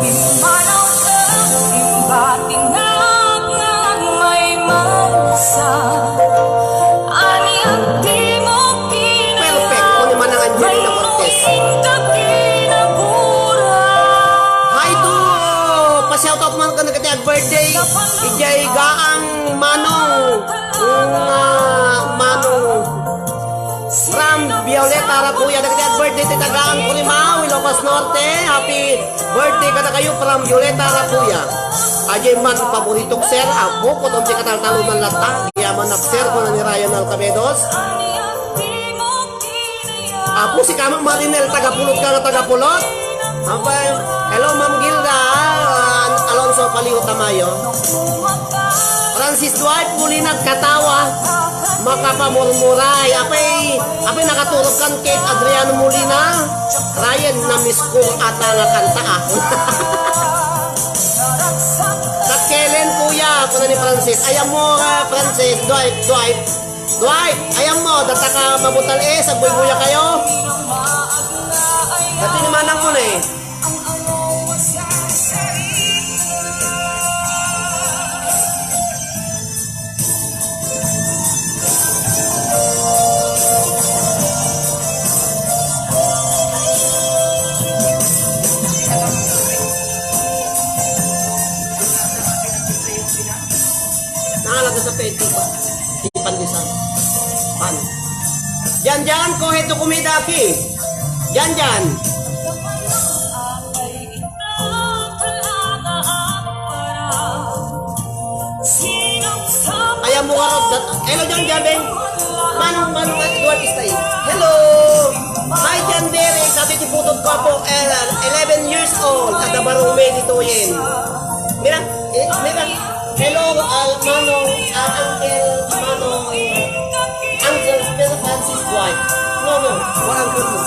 pimmanawta, imbatinag nga agmaymaysa. Ania ti mo kinaya, perfect. Kuno man ang Angelina Cortez. Inta kinabura. Hi to, pa-shoutout man ka nagkati ag-birthday. Ijay gaang Manong, nga Manong. From Violeta Rapuya, dagiti ag-birthday ti taga Angkurimao, Ilocos Norte. Happy birthday kadakayo from Violeta Rapuya. Ajay man paboritok, sir, Apo, kuno ti kataltalonan latta. Yaman nak, sir, kuna ni Ryan Alcabedos. Apo, si Kama Marinel, taga Pulot ka nga taga Pulot. Apay, hello, Ma'am Gilda, ah, Alonso Paliho Tamayo. Francis Dwight, muli nagkatawa. Makapamurmuray. Apay, apay nakaturog kan Kate Adriano Molina. Ryan, na-miss ko ata nga kanta, ah. Kat Kelen, kuya, kuna ni Francis. Ayan mo, ah, Francis, Dwight, Dwight. Dwight, ayan mo, data ka mabutal eh, sa buybuya kayo. Dati ni manang ko na eh. Nangalaga sa peti pa. Di pandesal. Pan. Diyan, diyan, kuhe to kumida, aki. Diyan, diyan. Ayan mo nga, Rod. Hello, John Jabeng. Manong, Manong Edward Istay. Hello. Hi, John Derek. Sabi ti putod ko po, eh, eleven years old. At the Barong May dito yun. Mira, eh, mira. Hello, ah, Manong, ah, Uncle, Manong, Uncle, pero Francis wife. No, no, walang ganun.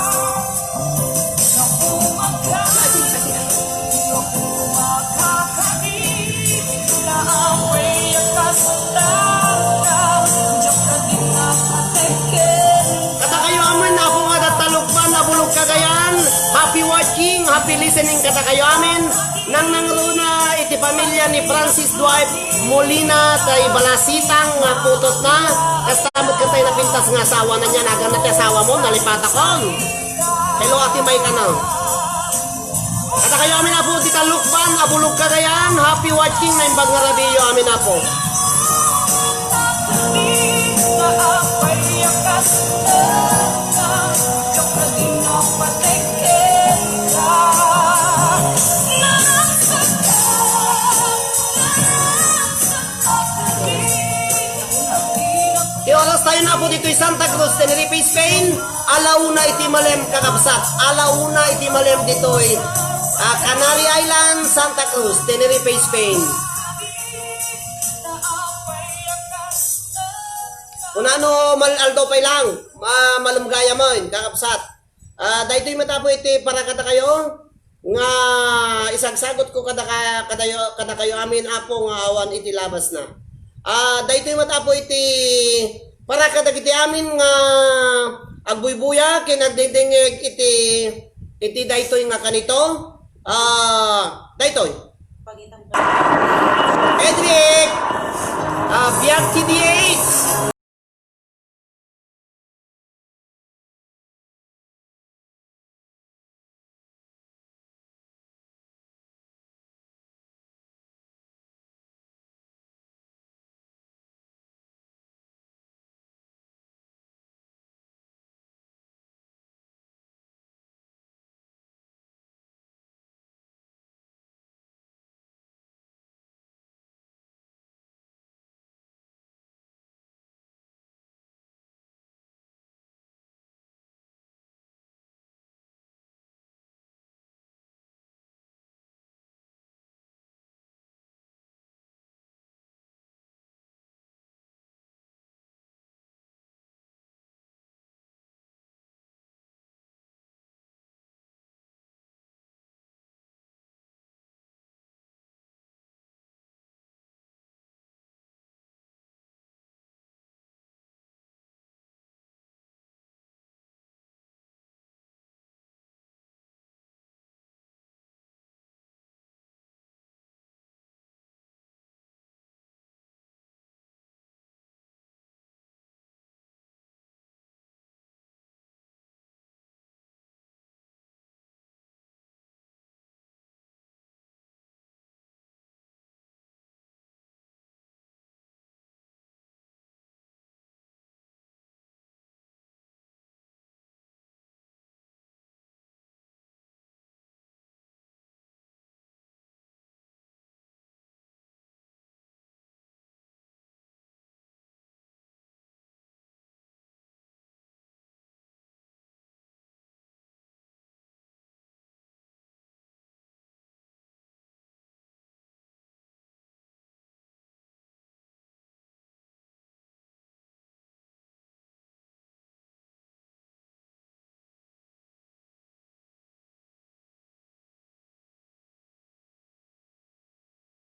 Kadakayo amin, Apo nga Datalukman, Abulog, Cagayan. Happy watching, happy listening kadakayo amin. Nang nangruna iti pamilya ni Francis Dwight Molina, tay balasitang nga putotna. Kasta met ket tay napintas nga asawana niya, naganna ti asawa mo, nalipatakon. Hello, Ate May, kana. Kadakayo amin, Apo, ti Talukban, Abulog, Cagayan. Happy watching, Naimbag nga Rabiyo amin, Apo. Ti oras tayo na po ditoy Santa Cruz, Tenerife, Spain. Alauna iti malem, kakabsat. Alauna iti malem ditoy, ah, Canary Island, Santa Cruz, Tenerife, Spain. Kunano, mal-, aldaw pay lang, ma-, malem gayam, kakabsat. Ah, daytoy met, Apo, iti para kadakayo nga isagsagot ko kadaka-, kadayo-, kadakayo amin, Apo, nga awan iti labasna. Ah, daytoy met, Apo, iti para kadagiti amin nga agbuybuya ken agdingdingngeg iti, iti daytoy nga kanito. Ah, daytoy. Edric! Biag ti D H.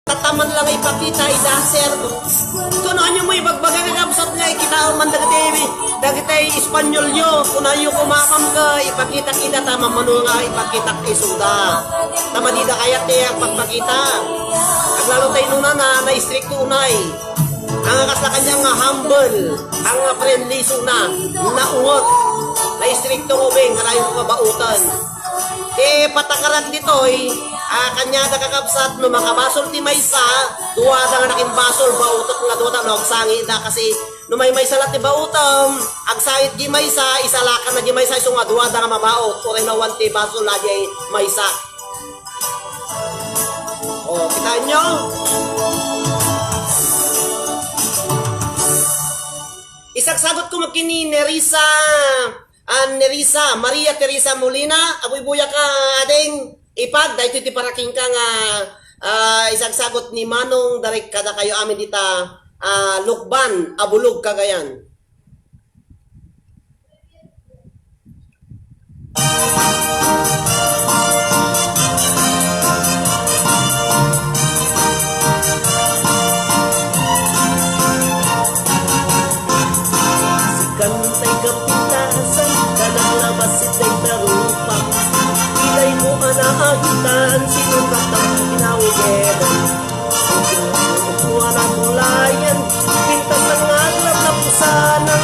Tataman lang ipakita ida, sir. Kunayo mo ibagbaga nga kabsat nga ikitaw man dagiti, dagiti Espanyolyo. Kunayo kumakam ka, ipakita ida ta mamano nga ipakita isuda. Ta madida kayat ti agpagpakita. Aglalo tayo nuna na, na-istrikto unay. Ang kasla kanya nga humble, ang friendly suna, naungot, na-istrikto nga ubing, kanayon nga baotan. Ti patakaran ditoy, a, kaniada kakabsat, no makabasol ti maysa, duada nga nakimbasol, baotek nga duada, no, agsangitda kasi no maymaysa la ti baotem, agsangit di maysa, isalakan na di maysa, isu nga duada nga mabaot, uray no awan ti basol a di maysa. O, kitaenyo? Isagsagutko met ken ni Nerissa, a, Nerissa, Maria Teresa Molina, abuybuyaka, ading, ipag, daytoy ti parakenka nga, a, isagsagut ni Manong Darik kadakayo amin dita, a, Lukban, Abulog, Cagayan. Sikan tay kapintasan, kanaglabas itay tarupa. Ilay mo a naagitan, sino ka ta pinawgedan? Upuan a kulayan, pintas a nga aglaplapusanan,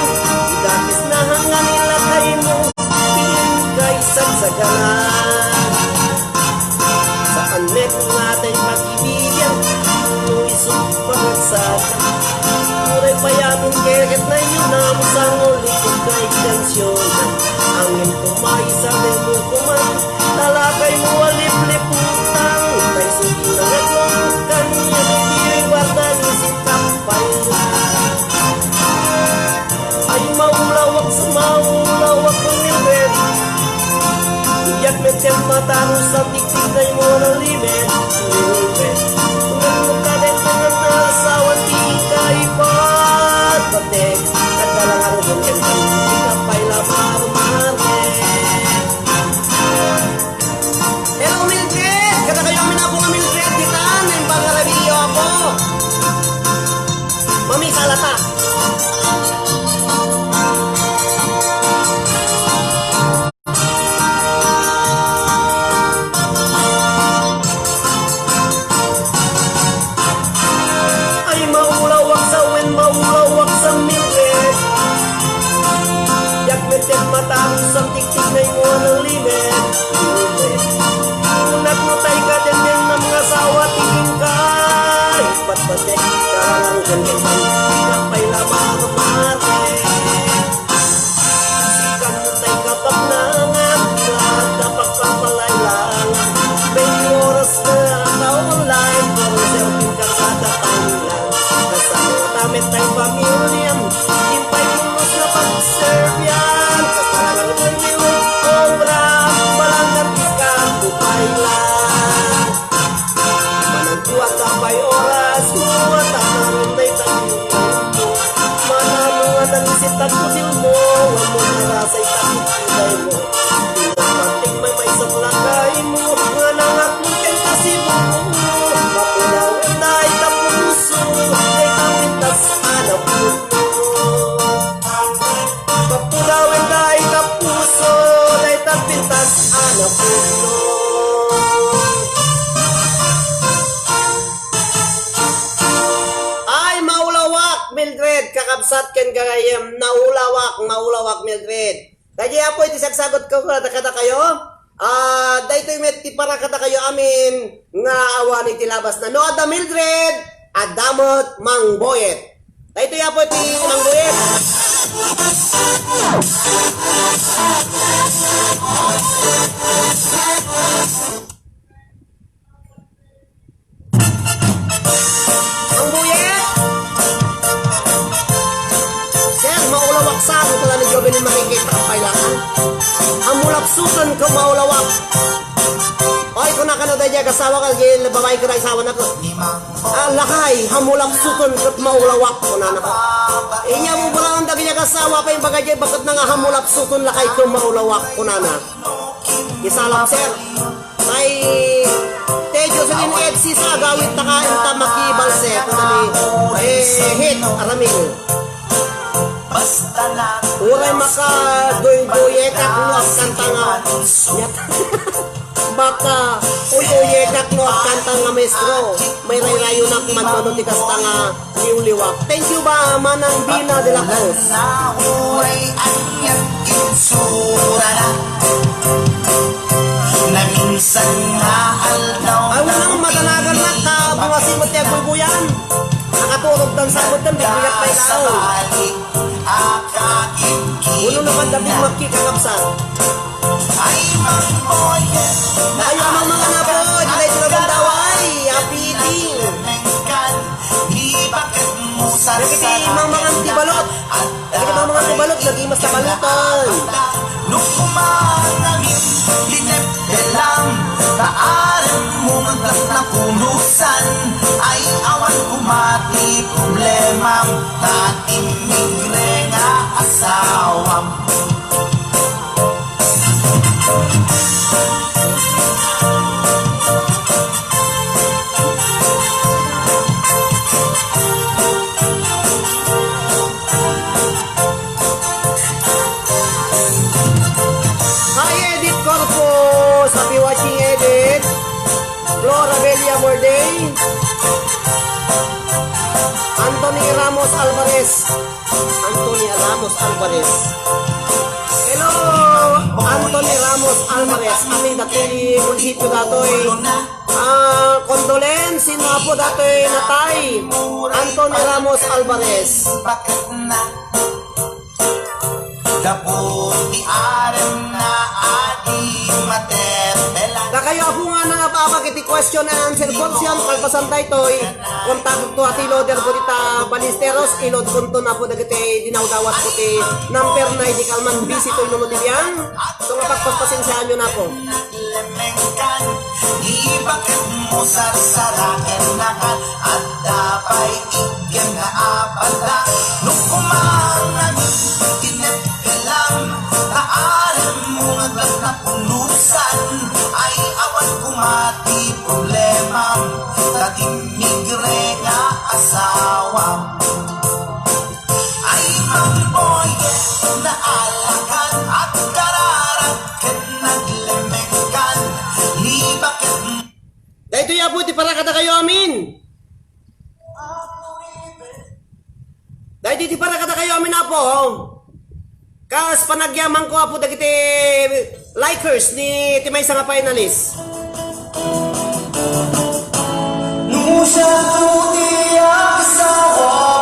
dakes na hangan ilakay mo, piin ka isagsaganan. Saan met nga tay pag-ibigan, no isu pagagsakan. Uray payanon keket na yun, namusang ulit kay kansyonan. Angin pumaysa, lengko kuman, talakay mo a lipliputang, tay sugi na nagmamkan, yan ang diri bardan, si Tapay. Ay, maulawak sa maulawak ng Mildred. Yak met yang mataro sa tiktik na imo na limet. Mildred. Ngan mo kadet na ngan na asawa, di ka ipagpatek. At dalang ang bukyan ka, di ka pa'y lamang umare. Hello, Mildred! Kadakayo amin, Apo nga Mildred, ditan, naimbag nga radio, Apo. Mamisala ta. Pay lamang mare. Sikan tay kapagnangan, lahat na pagpapalaylangan. May oras na taon lang, pero serving ka kada taon lang. Kasama met tay pamilya, impay pulos na pagserbian. Kapalangan mo yung obra, balangan ka, upay lang. Managkuat ka pay oras mo, at anaron na itaguyod mo. Manano nga nangisit agkutil mo, nga mo narasay takit iday mo. Pinapating may may saklakay mo, nga nangakmul ken kasibo mo. Mapulawen na ita puso, ay kapintas a napudno. Mapulawen na ita puso, ay kapintas a napudno. Ay, maulawak, Mildred, kakabsat ken gagayem. Naulawak, maulawak, Mildred. Daydi, Apo, iti sagsagutko kada, kadakayo. Ah, daytoy met ti para kadakayo amin nga awan iti labasna. No adda Mildred, adda met Mang Boyet. Daytoy, Apo, iti Mang Boyet. Ang buyet! Sir, maulawak sa ako pala ni Jovelyn makikita ang pailangan. Ang mulapsutan ko maulawak. Oy, kuna ka na daydiay kasawa ka, di babae ka na isawa na ko. Ah, lakay, hamulapsutan kat maulawak, kunana. Inya mo ba ang dagiti kasawa pa yung bagay di, bakit na nga hamulapsutan lakay ko maulawak, kunana. Isalam, sir. Kay Teddy Jocelyn F C sa agawid ta kain ta makibalse, kunani, eh, hit, aramil. Uray maka doy-doyekak no agkanta nga. Baka, uy, doyekak no agkanta nga maestro. May rayrayonak man mano ti kasta nga liwliwak. Thank you ba, Manang Bina de la Cruz? Nauray aniat insurana. Naminsan nga aldaw. Ay, wala namang matanagan na ka, buwasin mo ti aguybuyan. Nakaturog dan sabot dan, bigyan pa ilaw. Uno na man dating makikakapsat. Ay, Mang Boyet, ay, amang mga anak ko, di tayo sila mandaway. Happy eating. Di bakit mo sa dagiti mamang antibalot. Dagiti mamang antibalot, lagi mas nabalutan. No kumangamin, linep Belam, taarem mo nga gas na punusan, ay awan kumati problemam, ta imigre nga asawam. Hi, Edith Corpus. Happy watching, Edith. Flora Belia Morday. Anthony Ramos Alvarez. Anthony Ramos Alvarez. Hello, Anthony Ramos Alvarez. Amin dati munisipyo datoy. Ah, condolence, sino apo datoy natay? Anthony Ramos Alvarez. Gapu ti arem na adi materbelan. Dakayo apo nga nangababag iti question and answer portion, kalpasan daytoy, kontakto a ti loader ko dita Ballesteros, ilod konton apo dagiti dinawdawas ko ti number na idi kalman busy toy nuno ti biang. So nga pagpaspasensiaanyo na po. Naglemengkan, di bakit mo sarsaraken nakan, adda pay iggen nga abanda. No kumangan, tineppelam, taarem mo nga gas na punusan, ay awan kumati problemam, ta timmigre nga asawam. Ay, Mang Boyet, naalakan, agkararag, ken naglemengkan, ni bakit. Daytoy, Apo, ti para kadakayo amin. Daytoy ti para kadakayo amin, Apo. Kas panagyaman ko, Apo, dagiti likers ni ti maysa nga finalist. No siya ti asawa.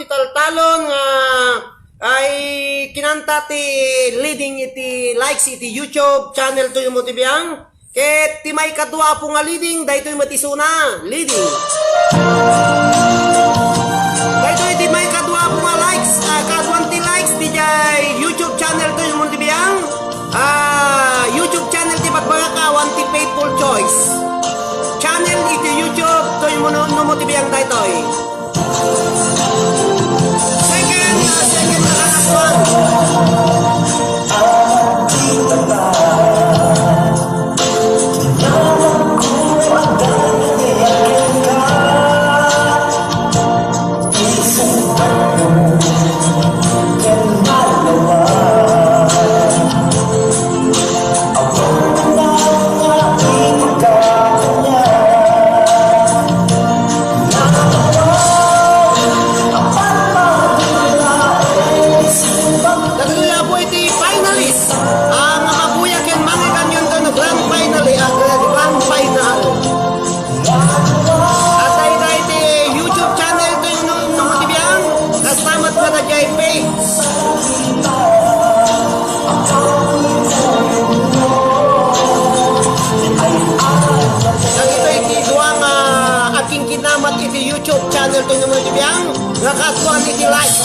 taltalon nga ay kinanta ti leading iti likes iti YouTube channel toy Motibiang. Ket ti maikadua apo nga leading, daytoy met isuna, leading. Daytoy ti maikadua apo nga likes, ah, kaaduan ti likes didiay YouTube channel toy Motibiang. Ah, YouTube channel ti bagbagak awan ti Faithful Choice. Channel iti YouTube toy Mono-, no Motibiang daytoy. Second, ah, second na kanan. Dagitoy apo iti finalist, ah, nga mabuya ken mangiganyon no grand finale, ah, grand final. At dayta iti YouTube channel toy no, no Motibiang, kasta met nga daydiay page. Dagitoy iti dua nga agkinkinamat iti YouTube channel toy no Motibiang, nga kaaduan iti like.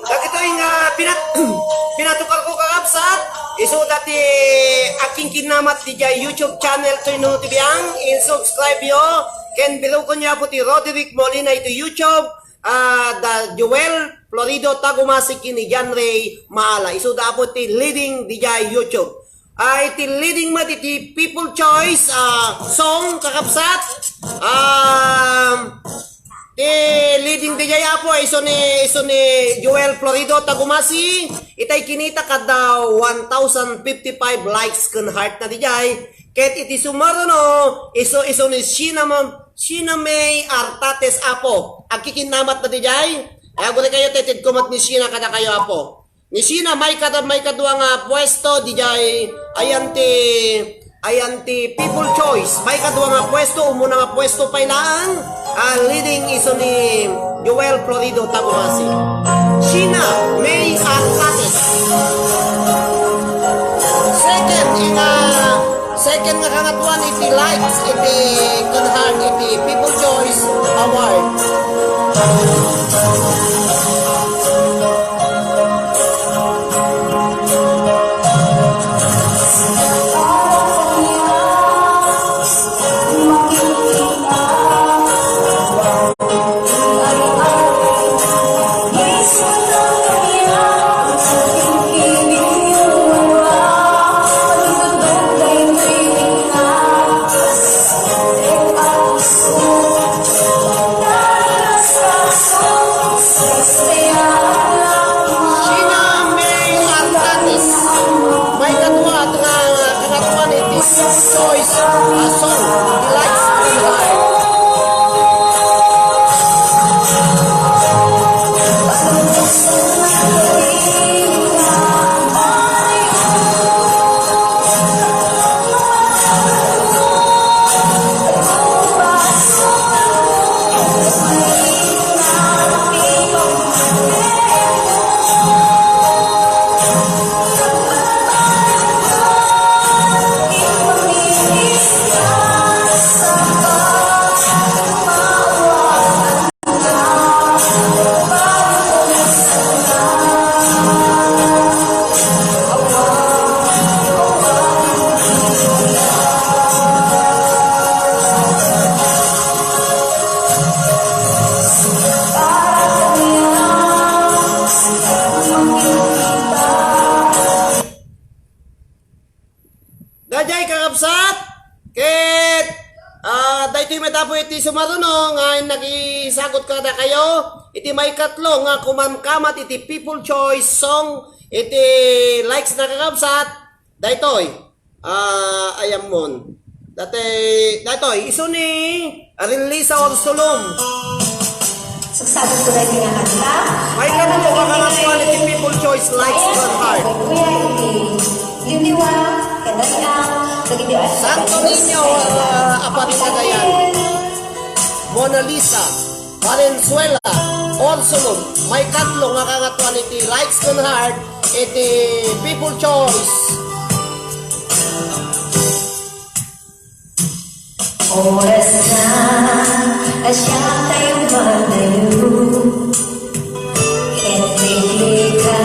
Dagitoy nga pinat-, pinatukarko, kakabsat, isuda ti agkinkinamat didiay YouTube channel toy no Motibiang, in-subscribe yo, ken biruken yo apo ti Roderick Molina iti YouTube, ah, da Joel Florido Tagumasi ken ni John Ray Maala. Isuda apo ti leading didiay YouTube. Ah, iti leading met iti People Choice, ah, song, kakabsat. Um, ti leading didiay apo, isu ni, isu ni Joel Florido Tagumasi. Itay kinita kada one thousand fifty-five likes ken heart na didiay. Ket iti sumaruno, isu, isu ni Sheena Ma-, Sheena May Artates apo. Agkikinnamat na didiay. Ay, aguri kayo, tetedko met ni Sheena kada kayo apo. Ni Sheena, maikada-, maikadua nga puesto, didiay, ayan ti, ayan ti People Choice. Maikadua nga puesto, umuna nga puesto pay laeng, ah, leading isu ni Joel Florido Tagumasi. Sheena May Artates. Second, ina, second nga kangatuan iti likes, iti ken heart, iti People Choice Award. sumaruno nga nakisagot kadakayo, iti maikatlo nga kumankamat iti People Choice Song, iti likes na kakabsat, daytoy, ah, ayammon. Dati, daytoy, isu ni Arilisa Orsolom. Sagsagutko daytoy nga kanta. Maikatlo nga kumankamat iti People Choice Likes Gone Hard. Kuya, iti Liwliwa, Kadayaw, dagiti Santo Niño, ah, Aparian, Cagayan. Mona Lisa Valenzuela Orsolom, maikatlo nga kangatuan iti Likes Gone Hard iti People Choice. Oras na a siak tayo manayo. Ket di ka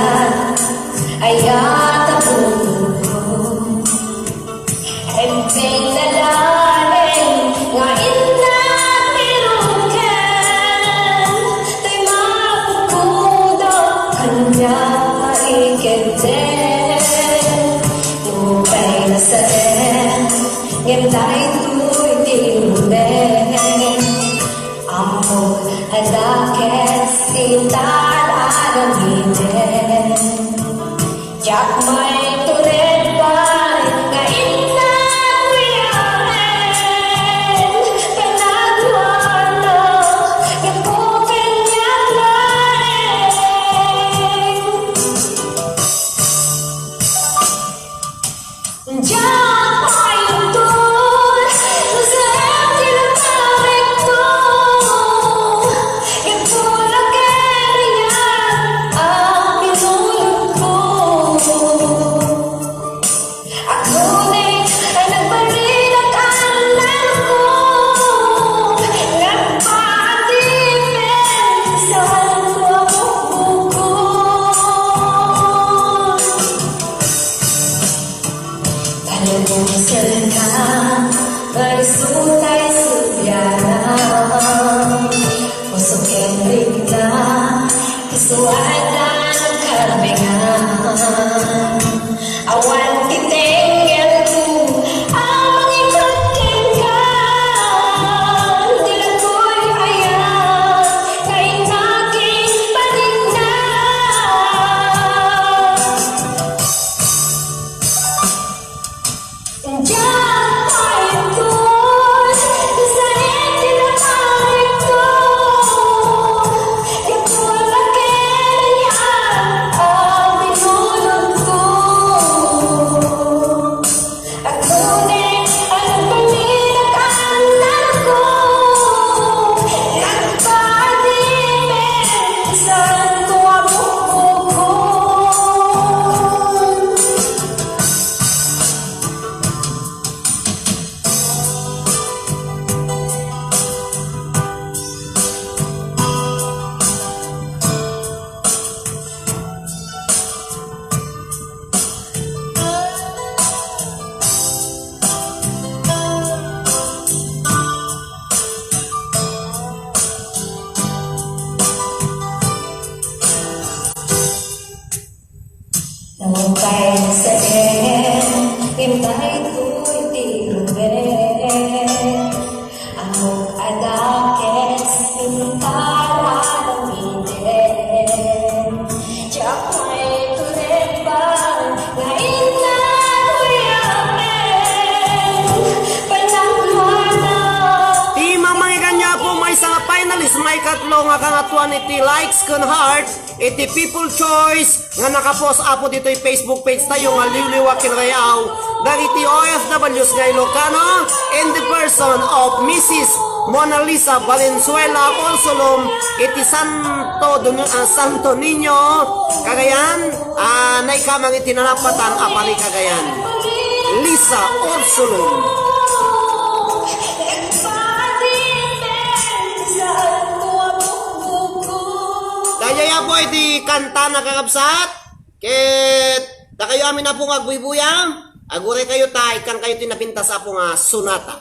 ayat a pupuno. Embeng na laeng nga innak piruken, tay mapupuno kaniak maiketdem. Nupay nasaen, ngem daytoy ti rumen. Ammok a dakes ti aramiden. Diak maitured pay nga innak piruken, panaguanna, gapu kaniak laeng. Diak maitured no saan ti naparikto, gapu la kaniak a pinulotko. Agnonay a nagbalinak a narko, nagpaatipek ti santo a bukbukko. Talubong serka, marisutay subyana. Puso ken rikna, isu adda nagkarbengan. Awan ti tenggelko a mangibat kenka, ti latoy aya nga innak parikna. Diak maitured no saan ti naparikto, gapu la kaniak a pinulotko. Agnonay a nagbalinak a narko, nagpaatipek ti santo a bukbukko. Nupay nasaen, ngem daytoy ti rumen. Ammok a dakes, innak aramiden. Diak maitured pay nga innak piruken, panaguanna. Ti mamangikaniak, Apo, maysa nga finalist, maikatlo nga kangatuan iti likes ken heart iti People Choice nga nakapost, Apo, ditoy Facebook page tayo nga Liwliwa ken Rayaw, dagiti O F Ws nga Ilocano, in the person of Missus Mona Lisa Valenzuela Orsolom iti Santo Dun-, ah, Santo Niño, Cagayan, ah, naikamang iti nalapatan a pari Cagayan. Lisa Orsolom. Daytoy, Apo, iti kanta, kakabsat. Ket dakayo amin, Apo, nga agbuybuya, aguraykayo ta ikkankayo ti napintas, Apo, nga sonata.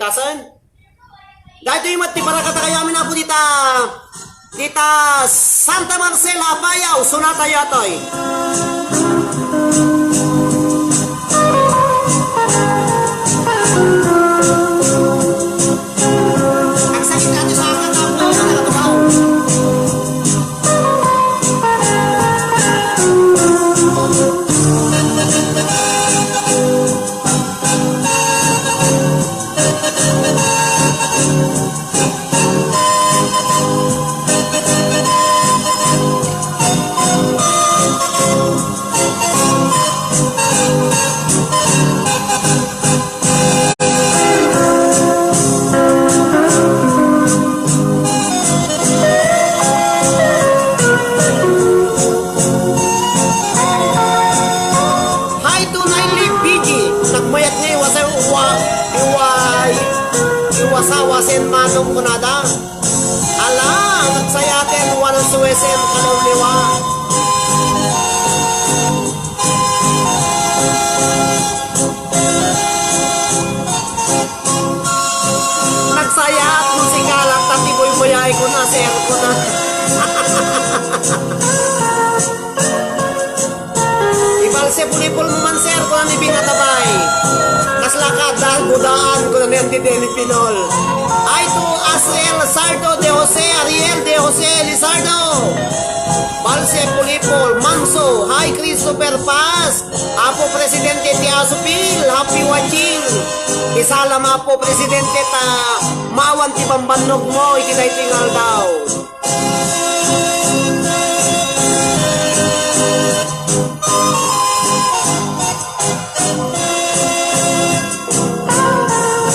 Asan? Daytoy met ti para kadakayo amin, Apo, dita, dita Santa Marcela, Apayao, sunata yatoy. Agsakit nga ti saka, Apo, nga nakatukaw. Hi to Nine Leaf P G. Nagmayat nga iwasa-, iwa-, iwa-, iwasawasen manong kunada. Ala, nagsayaten, wanan suwesen, kalawliwa. Nagsayaat, musikal, at tati boy-boyay ko na, sir ko na. Ibalse pulipol mo man, sir, kuna ni Bing Atabay. Kasla ka, dal, budaan, kuna ni Auntie Deni Pinol. Ay to Asriel Lizardo de Jose, Ariel de Jose Lizardo. Balse pulipol, Manso, hi Christopher Paz, Apo Presidente ti Asupil, happy watching. Isalam, Apo Presidente, ta maawan ti bambannog mo iti daytoy nga aldaw.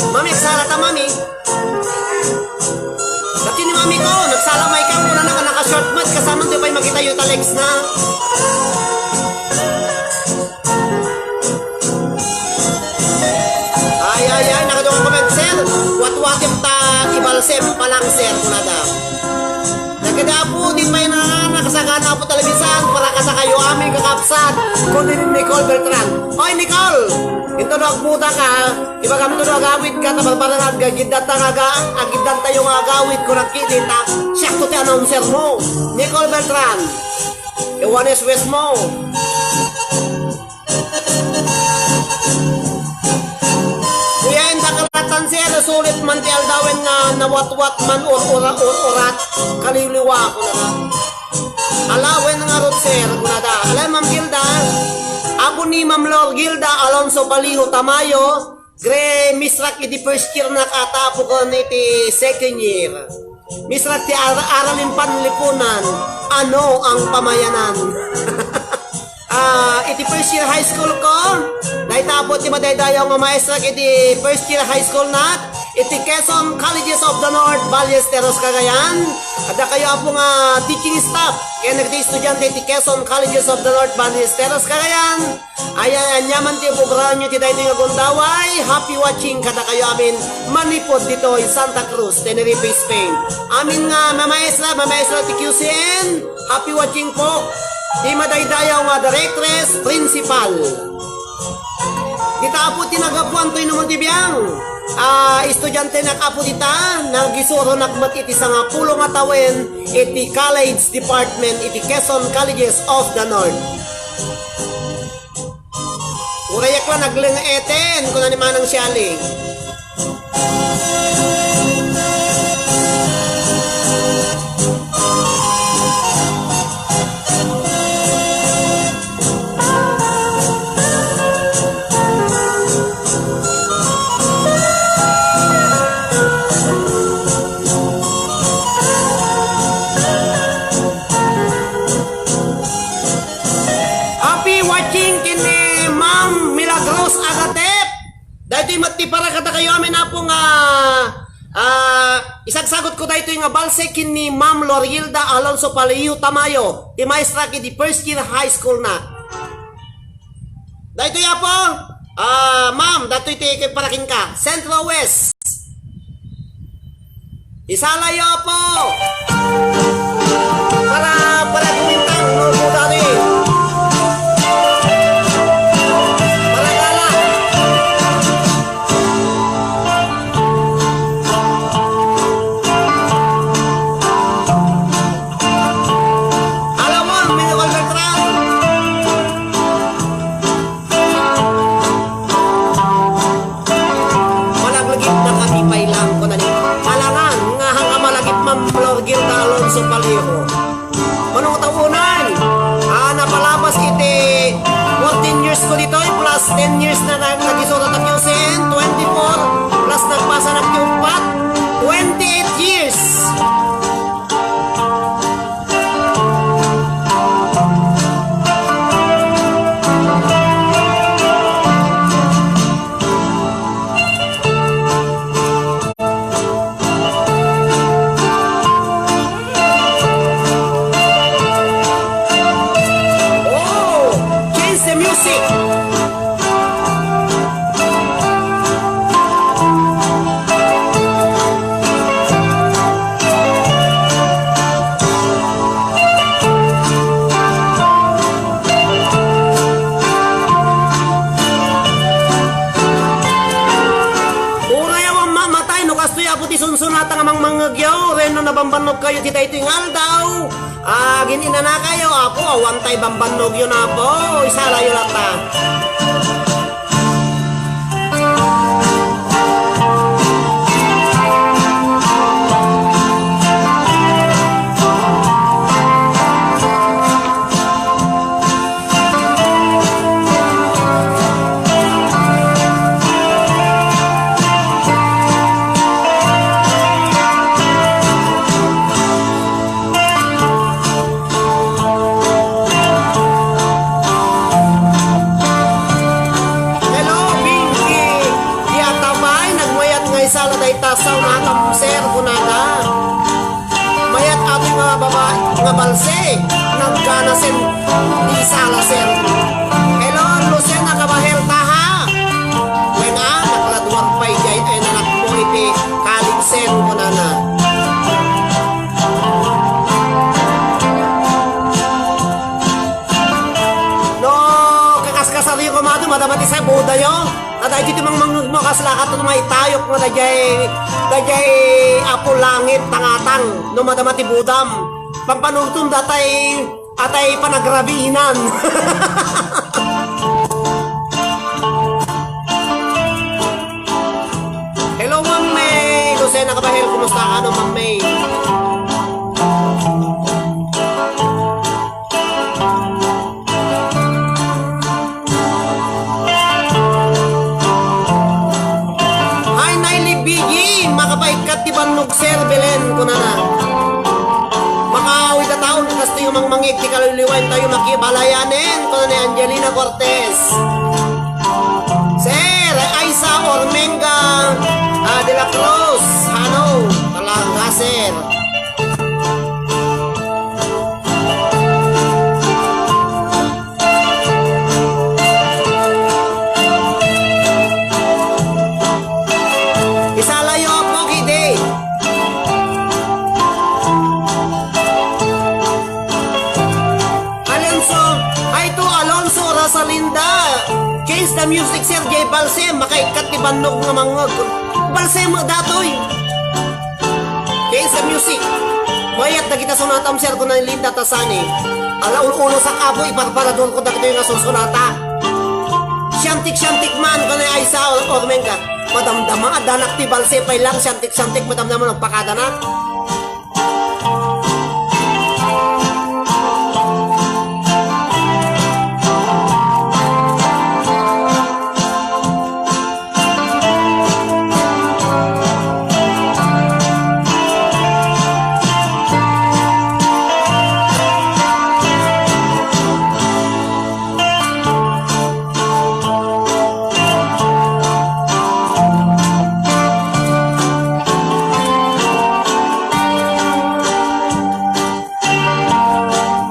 Mami, agsala ta, Mami. Dati ni Mami ko, nagsala may kang kunana nga naka-short mat, kasano di pa'y makita yung talex na? Ay, ay, ay, nakadungan ko, sir. Watwatem ta ibalsem, palang, sir, kunada. Nagkadapo, di pa'y na, nakasagana po talabisan, para kasakayo amin kakapsat, kundi ni Nicole Beltran. Oy, Nicole! Ito na agmuda ka, ha? Ibagam to no agawid ka, ta barbaraan ka, agiddan ta nga aga-, agiddan tayo nga agawid, ko nagkidita, siak to ti announcer mo. Nicole Beltran, Juanes West mo. Kuya, inda kalatan siya, nasulit man ti aldawen nga nawatwat man or ura-, or urat, kaliliwa ko na. Alawen nga rot, sir, kunada. Ala, Ma'am Gilda, apo ni Ma'am Lor Gilda Alonso Paliho Tamayo, Gre, misrak idi first year nak ata apo ko iti second year. Misrak ti ar-, aralin panlipunan, ano ang pamayanan? Ah, iti first year high school ko, dayta apo ti madaydayaw nga maestra iti first year high school nak, iti Quezon Colleges of the North, Ballesteros, Cagayan. Adda kayo apo nga teaching staff, ken dagiti estudiante iti Quezon Colleges of the North, Ballesteros, Cagayan. Ay, ay, aniaman ti ipugraanyo ti daytoy nga gundaway. Happy watching kadakayo amin manipud ditoy Santa Cruz, Tenerife, Spain. Amin nga mamaestra, mamaestra ti Q C N. Happy watching po. Ti madaydayaw nga directress, principal. Dita apo ti nagapuan toy no ti biang. Ah, estudiante nak apo dita, nagisuronak met iti sangapulo nga tawen iti college department iti Quezon Colleges of the North. Urayak la nagleng eten, kuna ni Manang Sialing. Happy watching ken ni Ma'am Milagros Agatep. Daytoy met ti para kadakayo amin apo nga, ah, isagsagot ko daytoy nga balse ken ni Ma'am Lorgilda Alonso Palio Tamayo, ti maestra iti first year high school na. Daytoy apo, ah, ma'am, daytoy ti para kenka. Centro West. Isalayo po! Para, para kumintang, no, po, dati. Para gala. bambannog kayo ti daytoy nga aldaw. Agin-inanakayo, Apo, awan tay bambannogyo, Apo. Isalayo latta. Hello, Pinky. Di atabay, nagmayat nga isala dayta, saw na atam, sir, kunada. Mayat amin nga babae, nga balse, naggana sen di sala, sir. Hello, Lucena Cabahel, taha. Wen a, nakladuak pay jay, ay, nanakmo iti kalig sen, kunana. No, kakaskasaryo koma, madama ti sabudayo. Adda iti ti mangmangngegmo, kas lakat no maitayok nga daydiay, daydiay Apo Langit, tangatang, no madama ti budam. Pampanuntom datay, atay panagrabinan. Hello, Ma'am May. Lucena Cabahel, kumusta ka, no, Ma'am May? Ay, Nay Libigi, makapaikkat ti bannog, Sir Belen, kunana. Makaawid a taon, kastoy nga mangmangig ti kaluyluyan tayo, makibalayanen, kunana ni Angelina Cortez. Sir, Aisa Ormenga, ah, de la Cruz, ano, talaga, sir. Isalayo, Pogi Day. Alonso, ay to, Alonso, Rosalinda. Change the music, sir. Jay Balsem, makaikkat ti bannog nga mangngeg. Balsem, datoy. Kaysa music. Mayat dagita sonatam, sir, kuna ni Linda Tasani. Ala, ul-ulosak, Apo, iparparador ko dagitoy nga susunata. Siantik-siantik man, kuna ni Aisa Ormenga. Madamdama, adanak ti balse pay lang, siantik-siantik, madamdama, nagpakadanak.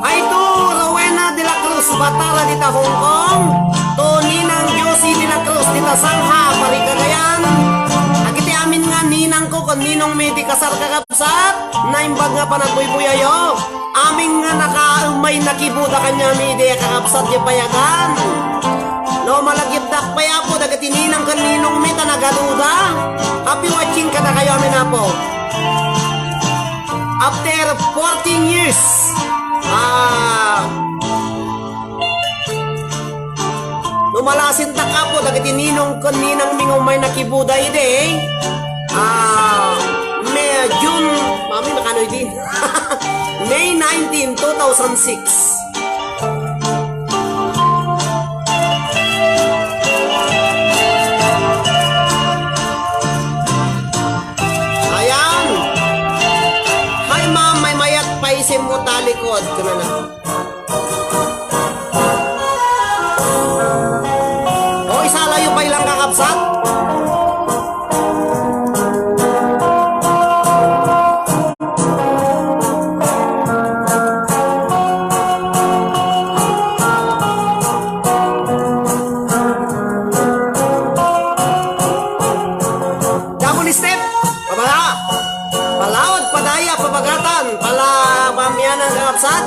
Ay to, Rowena de la Cruz Batara dita Hong Kong, to Ninang Josie de la Cruz dita Sangha, Parikagayan. Agiti amin nga ninangko ken ninongmi ti kasar, kakabsat, naimbag nga panagbuybuyayo. Amin nga nakaemmay nakibuda kaniami idi kakabsat ti payagan. No, malagipdak pay, Apo, dagiti ninang ken ninongmi ta nagaduda. Happy watching kadakayo amin, Apo. After fourteen years, ah, no malasindak, Apo, dagiti ninong ken ninangmi nga umay nakibuda idi, ah, May, June, mami, nakano idi? May nineteen, two thousand six. Ayan. Hi, ma'am. Maymayat pay isimmo talikod. Kunana. O, isalayo pay lang, kakabsat. Double step. Pabala. Palaod, padaya, pabagatan. Pala, pamianan, kakabsat.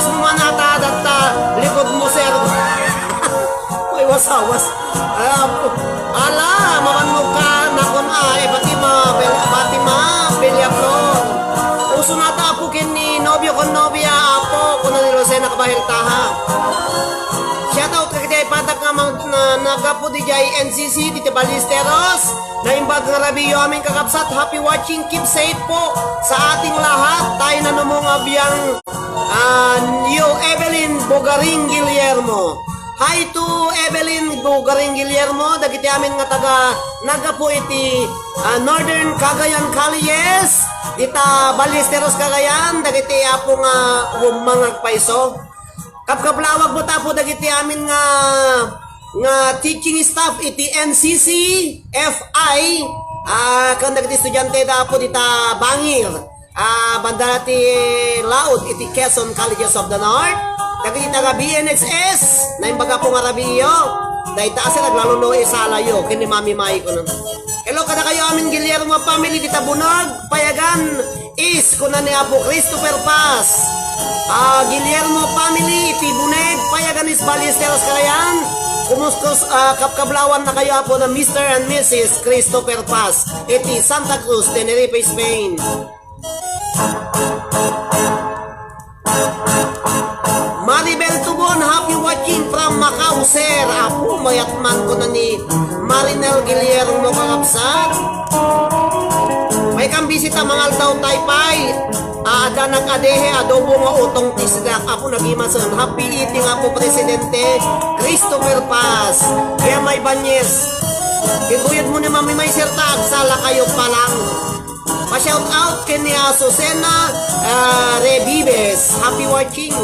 Manata datta, likod mo, sir. Ay, wasawas. Alam ko. Ala, mabannog ka, nakon, ah, eh, bati ma, bel-, bati ma, Villaflor. Uso nata, apo, ken ni nobio kon nobia, apo, kuna ni Rosena Kabahel taha. Shout out kadagiti ipadak nga mag-, na, nagapu didiay N C C, diti Ballesteros. Naimbag nga rabiyo amin kakabsat, happy watching, keep safe po sa ating lahat. Tayo na numo nga biyang Ah, New Evelyn Bugaring Guillermo. Hi to Evelyn Bugaring Guillermo, dagiti amin nga taga nagapu iti, ah, Northern Cagayan Calles, dita Ballesteros, Cagayan, dagiti apo nga umang agpayso. Kapkablawag mo tapo dagiti amin nga, nga teaching staff iti N C C, F I, ah, ken dagiti estudiante da apo dita Bangir. Ah, banda ti laud iti Quezon Colleges of the North. Dagiti taga B N H S, naimbag apo nga rabiyo. Dayta a sir, aglalulo isalayo, ken ni Mami Mai kuno. Hello, kadakayo amin Guillermo family, dita Bunag, Payagan, is, kuna ni Apo Christopher Paz. Ah, Guillermo family, iti Bunag, Payagan is Ballesteros, Cagayan. Kumuskus, ah, kapkablawan na kayo, apo na Mister and Missus Christopher Paz, iti Santa Cruz, Tenerife, Spain. Maribel Tubon, happy watching from Macau, sir. Apo, mayat man ko na ni Marinel Guillermo, kakabsat. May kang bisita, mangaldaw, Taypay. Aada nag-adehe, adobo nga utong ti sidak. Apo, nagimasen. Happy eating, Apo Presidente Christopher Paz. Kaya may banyes. Kiguyod mo ni Mami May, sir, ta agsala kayo pa lang. Pa-shout out ken ni Azucena, ah, Rebibes. Happy watching.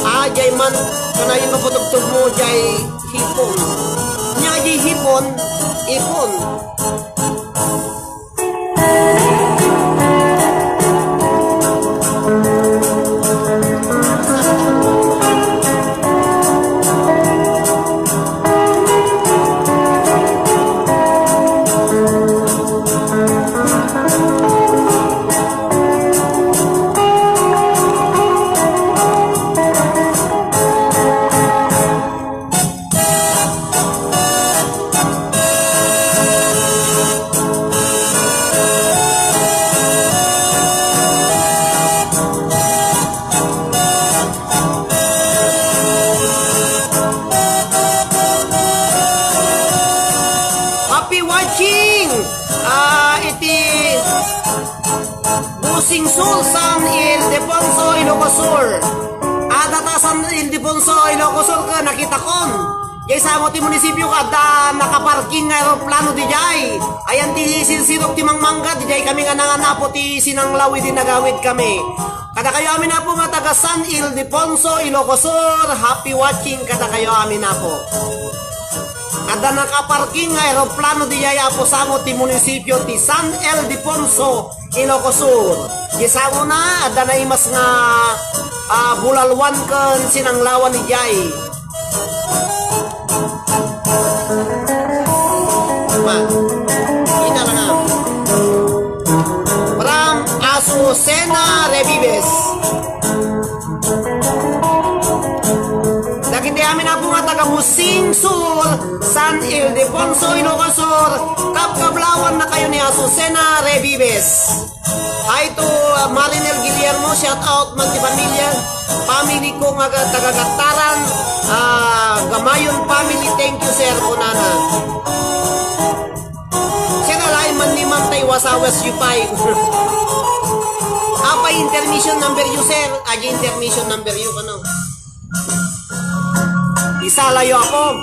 Ah, jay man, kanayon maputugtog mo, jay hipon. Nya, jay hipon, ipon. Happy watching! Ah, iti Busing Sul, San Ildefonso, Ilocos Sur. Adda ta San Ildefonso, Ilocos Sur, ka nakitakon. Jay sango ti munisipio, adda nakaparking nga eroplano didiay. Ayan ti sirsirok ti mangmangga, didiay kami nga nangan, Apo, ti sinanglaw idi nagawid kami. Kadakayo amin, Apo, nga taga San Ildefonso, Ilocos Sur, happy watching kadakayo amin, Apo. Adda nakaparking nga eroplano diay, Apo, sango ti munisipio ti San Ildefonso, Ilocos Sur. Di sangona, adda naimas nga, ah, bulalwan ken sinanglawan idiay. Ma, ita lang, ah. From Azucena Rebibes. Dagiti amin, Apo, nga taga Busing Sur, San Ildefonso, Ilocos Sur, kapkablawan na kayo ni Azucena Rebibes. Hi to, uh, Marinel Guillermo, shout out man ti pamilya, family ko nga ga-, taga Gattaran, ah, Gamayon family, thank you, sir, kunana. Sir, alaen man ni Ma'am tay wasawas yu pay. Apay intermission number yu, sir? Adi intermission number yu, ano? Isalayo, Apo.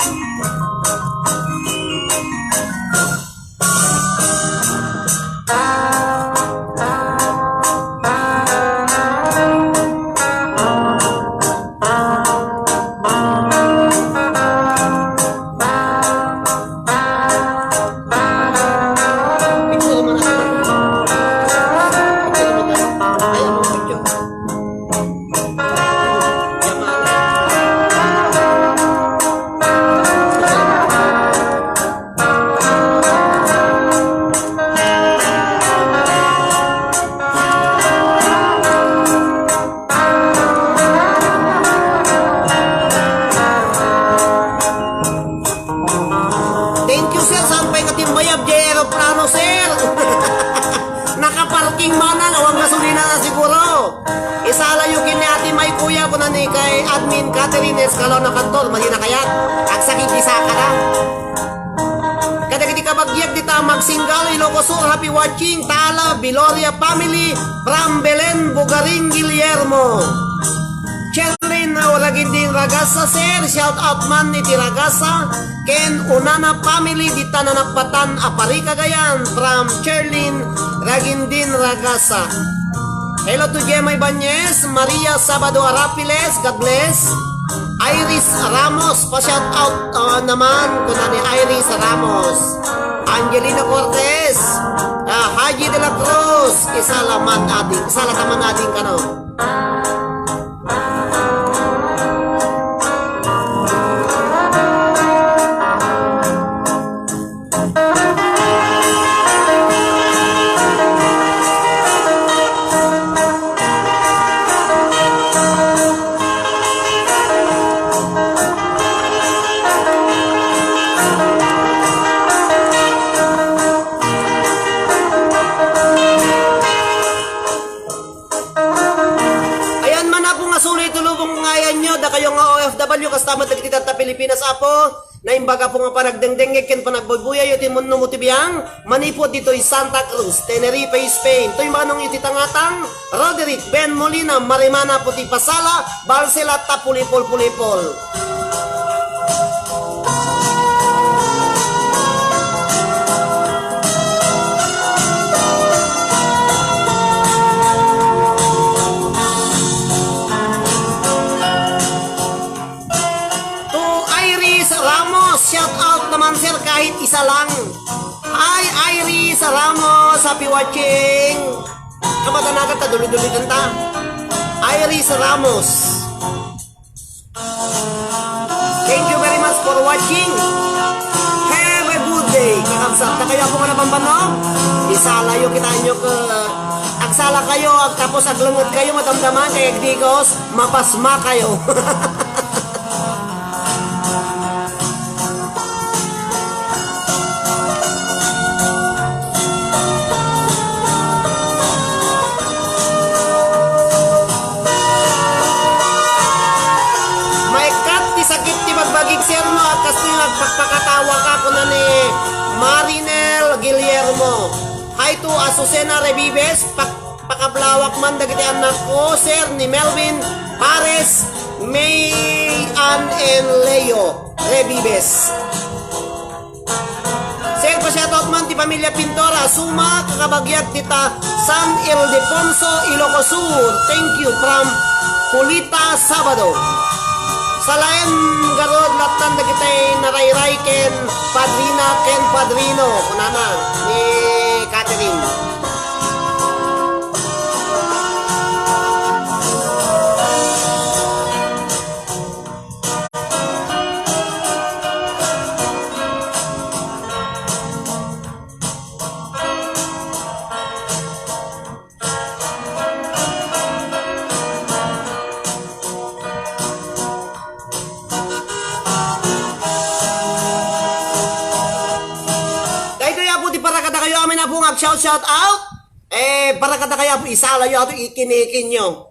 kay Admin Catherine Escalona Cantor, madi na kayat. Agsakit di sakara. Kadagiti kabagiak dita Magsingal, Ilocos Sur, happy watching, Tala, Viloria family, from Belen, Bugaring, Guillermo. Cherlyn, Ragindin Ragasa, sir, shout out man iti Ragasa, ken Unana family, dita nanapatan a Pari Cagayan, from Cherlyn, Ragindin Ragasa. Hello to Gemma Ibanez, Maria Sabado Arapiles, God bless. Iris Ramos, pa-shout out, uh, naman, kuna ni Iris Ramos. Angelina Cortez, uh, Haji de la Cruz, isala man ading, isala ta man ading kano. Ayan man, Apo, nga sulit ti lubong nga ayanyo, dakayo nga O F W, kasta met dagiti tatta Pilipinas, Apo. Naimbag, Apo, nga panagdengdengngeg ken panagbuybuyayyo ti munnomo ti biang, manipud ditoy Santa Cruz, Tenerife, Spain. Toy manong iti tangatang, Roderick Ben Molina, Marimana, Puti Pasala, Balsela, Tapulipol, Pulipol. To Iris Ramos, shout out naman, sir, kahit isa lang. Hi, Iris Ramos, happy watching. Kamatanagan ta, duli-duli kanta. Iris Ramos. Thank you very much for watching. Have a good day, kakabsat. Dakayo, Apo, nga nabambannog, isalayo kitaenyo ke, agsala kayo, ag-, tapos aglenget kayo, madamdaman, kay agdigos, mapasma kayo. Maikkat ti sakit ti bagbagik, sir, no? At kastoy nagpakpakatawa ka, kuna ni Marinel Guillermo. Hi to Azucena Rebibes, pak-, pakablawak man dagiti annakko, sir, ni Melvin Pares, May Ann, and Leo Rebibes. Sir, pa-shoutout man ti pamilya Pintor, Asuma, kakabagiak dita San Ildefonso, Ilocos Sur. Thank you from Julita Sabado. Salaen garud lattan dagiti narayray ken padrina ken padrino, kunana ni Catherine. Daytoy, Apo, ti para kadakayo amin, Apo, nga ag-shout, shout out. Eh, para kadakayo, Apo, isalayo, Apo, ikinikinyo.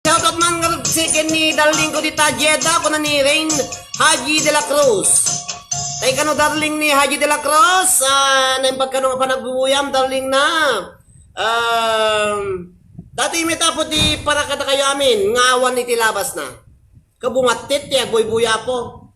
Shoutout man ngarud si ken ni darling ko dita Jeddah, kuna ni Rain Haji de la Cruz. Tay kano darling ni Haji de la Cruz, ah, naimbag kano nga panagbubuyam, darling na. Um, dati met Apo ti para kadakayo amin, nga awan iti labas na. Kabungattit ti agbuybuya, Apo.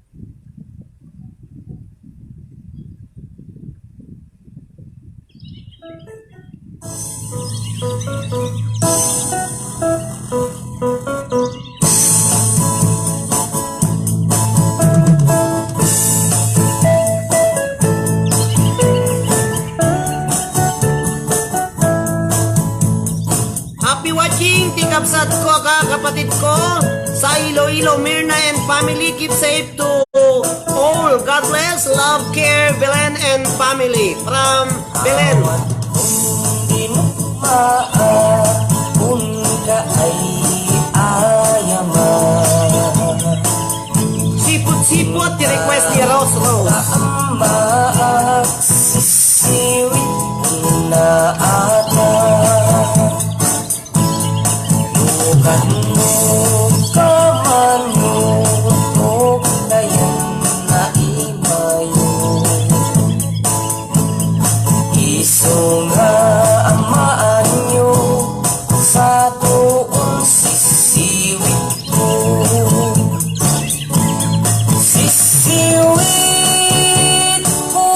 Happy watching, ti kabsat ko, ka-, kapatid ko, sa Iloilo, Mirna and family. Keep safe to all. God bless, love, care, Belen and family. From Belen. Awan kung dinukmaa, kun ka ay ayaman. Sipot-sipot ti request ni Rose Rose. Kaammaak, sisiwit na ata. Lukan mo kaman yung na imayo. Isu nga amaanyo sa tuon sisiwit ko. Sisiwit ko,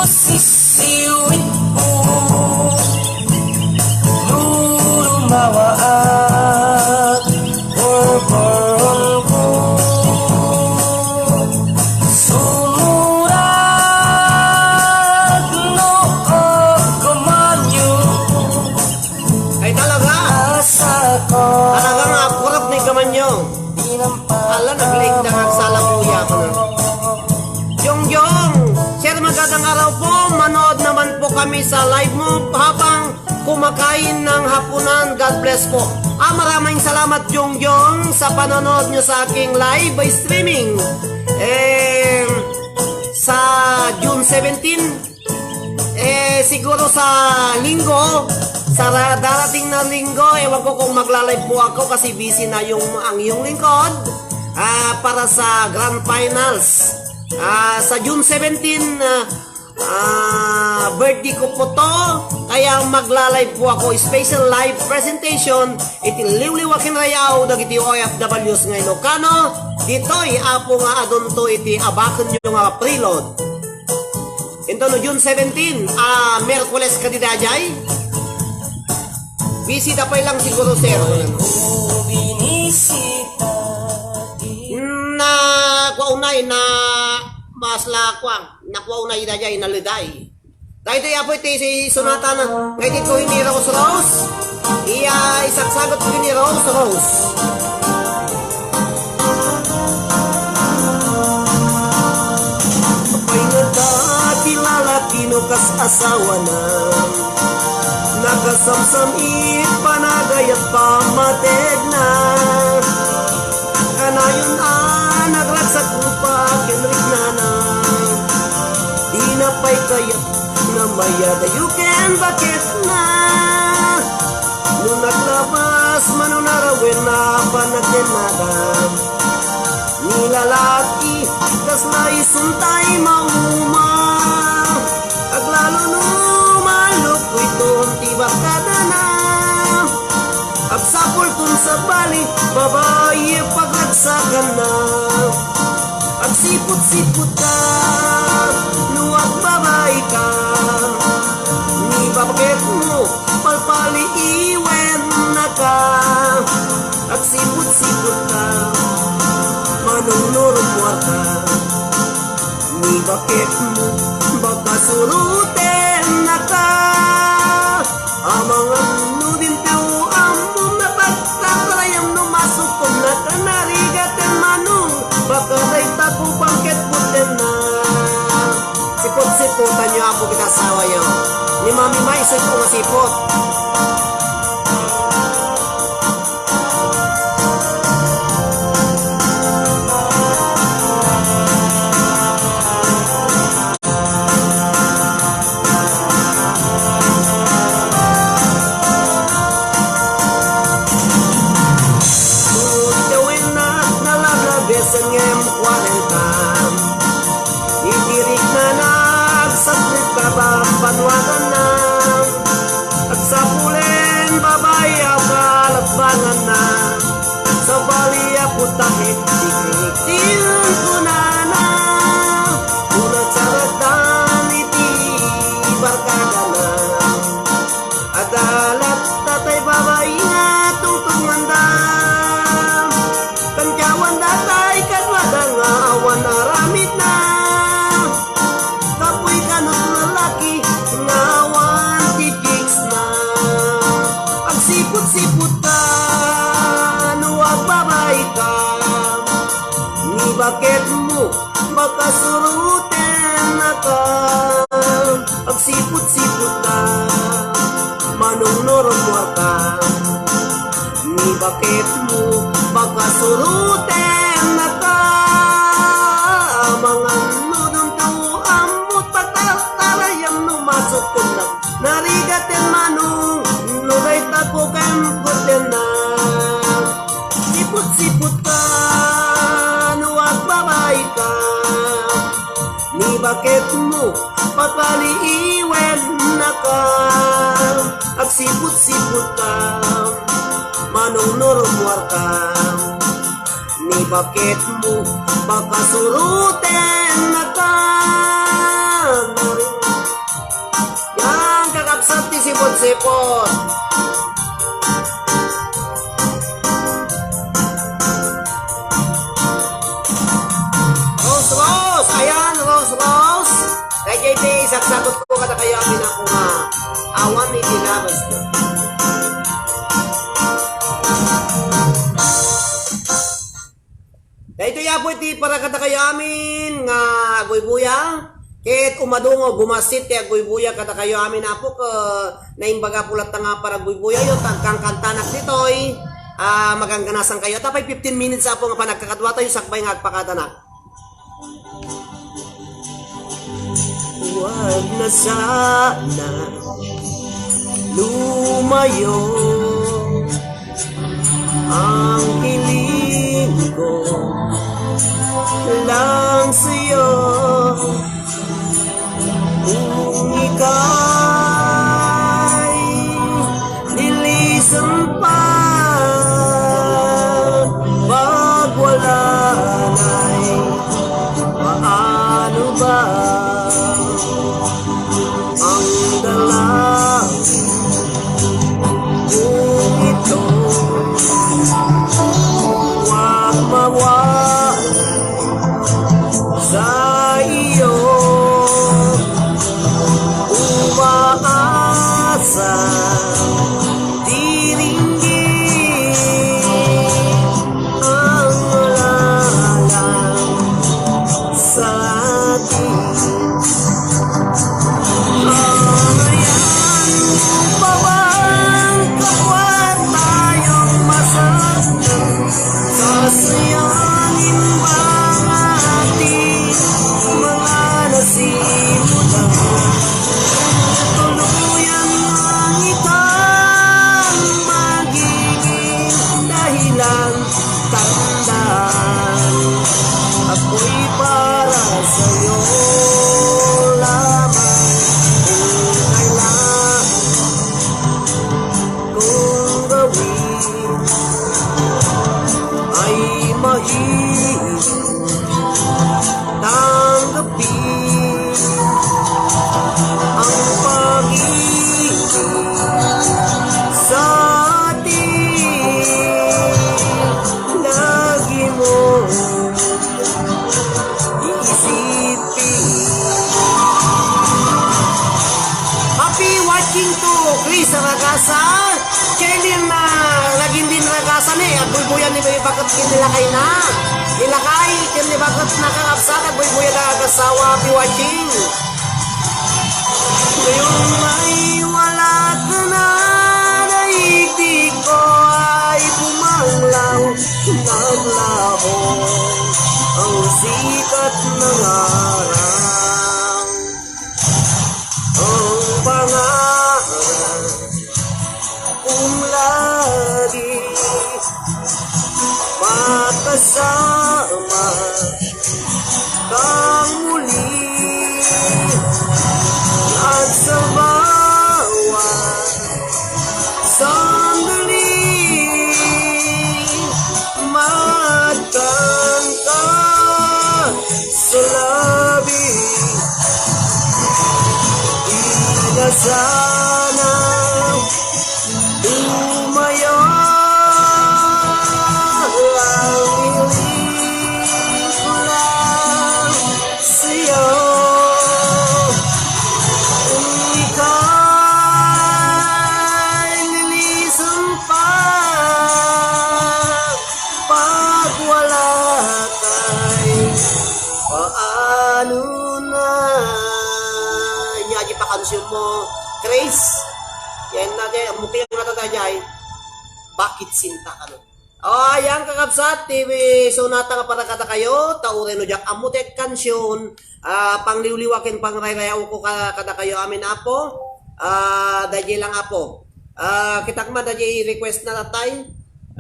sisiwit ko. Lumawaak, purpuron ko. Sumurat no agkumanyo. Ay, talaga. Asa ko. Talaga nga, kurap ni kamanyo. Ala, naglaing da nga agsalamuya ko na. Jongjong, sir, magandang araw po. Manood naman po kami sa live mo habang kumakain ng hapunan. God bless po. Ah, maraming salamat, Jongjong, sa panonood nyo sa aking live streaming. Eh, sa June seventeen, eh, siguro sa linggo, sa ra-, darating na linggo, ewan ko kung magla-live po ako kasi busy na yung, ang yung lingkod, ah, para sa grand finals. Ah, sa June seventeen, ah, ah, birthday ko po to, kaya magla-live po ako, special live presentation, iti liwliwa ken rayaw dagiti O F Ws nga Ilocano, ditoy Apo nga adunto iti abakenyo nga preload. Inton no June seventeen, ah, Miyerkules kadi daydiay. Busy da pay lang siguro, sir. Na, kua unay, na, mas la, kua, na kua unay daydiay, na liday. Daytoy, Apo, iti si sonata na, nga iti tuloy ni Rose Rose. Iya, isagsagot ko ni Rose Rose. Apay nga dati lalaki no kas asawana, nakasamsam it panagayat pamategna. Kanayon a nagragsak rupa ken riknana. Dina pay kayat nga mayadayo ken baketna. No naglabas mano narawen a panagdennada, ni lalaki kasla isunta a mauma. Aglalo no malukko iton ti barkadana. Agsapulton sabali, babai pagragsakanna. Agsiput-siputka no agbabaika. Ni baketmo, palpaliiwennaka. Agsiput-siputka, manungnurot warta. Ni baketmo, baka surutennaka. Amangan no dinto ammom, napagtatarayam no masukonnaka, narigat ken manong, baka dayta ko pangket putenna. Sipot-sipotanyo, Apo, ket asawayo. Ni Mami May, isu ko nga sipot. Tahek ti kunkunana, kuna saratan iti barkadana. Adda latta tay babai nga tungtunganda. Tantiawan datay kaduada nga awan aramidna. Kapuy kanut lalaki nga awan ti chicks na. Agsiput-siput ka no agbabai ka. Ni baketmo, baka suruten naka. Agsiput-siput ka, manong no rummuar ka. Ni baketmo, baka suruten naka. Amangan no dunto ammot pagtartarayam no masukon na. Narigat ti manong, no dayta ko ken gurdenna. Siput-siput ka, no agbabai ka. Ni baketmo, papaliiwen naka. Agsiput-siput ka, manong no rummuar ka. Ni baketmo, baka suruten naka. Yan, kakabsat ti sipot-sipot. Rose, Rose! Ayan, Rose, Rose! Kay J P, sagsagutko kadakayo amin a kunam. Awan iti labas ko. Daytoy, Apo, iti para kadakayo amin nga agbuybuya. Ket umadungo, gumassit ti agbuybuya kadakayo amin, Apo, ket naimbag, Apo, latta nga para agbuybuyayo, ta agkankantanak ditoy, a, magangganasankayo. Apay fifteen minutes, Apo, nga panagkakaduatayo, sakbay nga agpakadanak. Huwag na sana lumayo. Ang hiling ko lang sa'yo. Kung ika'y lilisan pa, pag wala na'y paano ba ang dalangin kong ito? Huwag mawala sa iyo umaasa, diringgit ang lalang sa atin. Ayan pa bang kapwa tayong masaktan? Sa sayanin ba ang ating mga nasimulan? Tuluyan ang itang magiging dahilan. Tandaan, ako'y para sa'yo lamang. Kung kailan kong gawin ay mahirap tanggapin ang pag-ibig sa atin. Lagi mo iisipin. Happy watching to Chris Ragasa, Chelin, ah, Lagindin Ragasa ni, agbuybuyan ni Baby Bakit ken ni lakayna. Ni lakay, ken ni baketna kakabsat, agbuybuyan a agassawa, happy watching. Ngayong may wala ka na, daigdig ko ay pumanglaw. Naglaho ang sikat ng araw. Ang pangarap kong lagi makasama kang muli at sa bawat sandali, mat- Sana dumayo ang ilikula sa'yo. Kung ika'y lilisan pa, pag wala ka'y paano na? Nya, di pa kansion mo, Chris? Yan na, di, mukiyang na tayo, jay. Bakit sinta ka nun? O, ayan, kakabsat, ti sonata nga para kadakayo, ta uray no diak ammo ti kansion, ah, pangliwliwa ken pangrayrayawko ka-, kadakayo amin, Apo. Ah, daydiay lang, Apo. Ah, kitak man, daydiay request na natay.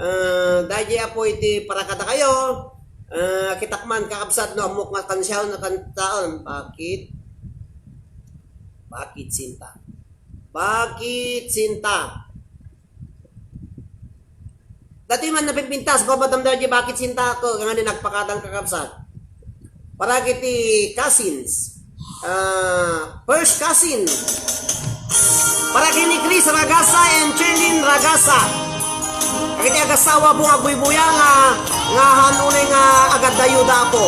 Ah, daydiay, Apo, iti para kadakayo. Ah, kitak man, kakabsat, no, ammok nga kansion nga kantaen. Bakit? Bakit sinta? Bakit sinta? Daytoy man napimpintas, ko madamdam di bakit sinta ko, nga ni nagpakadang kakabsat. Para kiti cousins. Ah, first cousin. Para kini Chris Ragasa and Cherlyn Ragasa. Kagiti agasawa po nga buybuya nga, nga hanunay nga agadayuda po.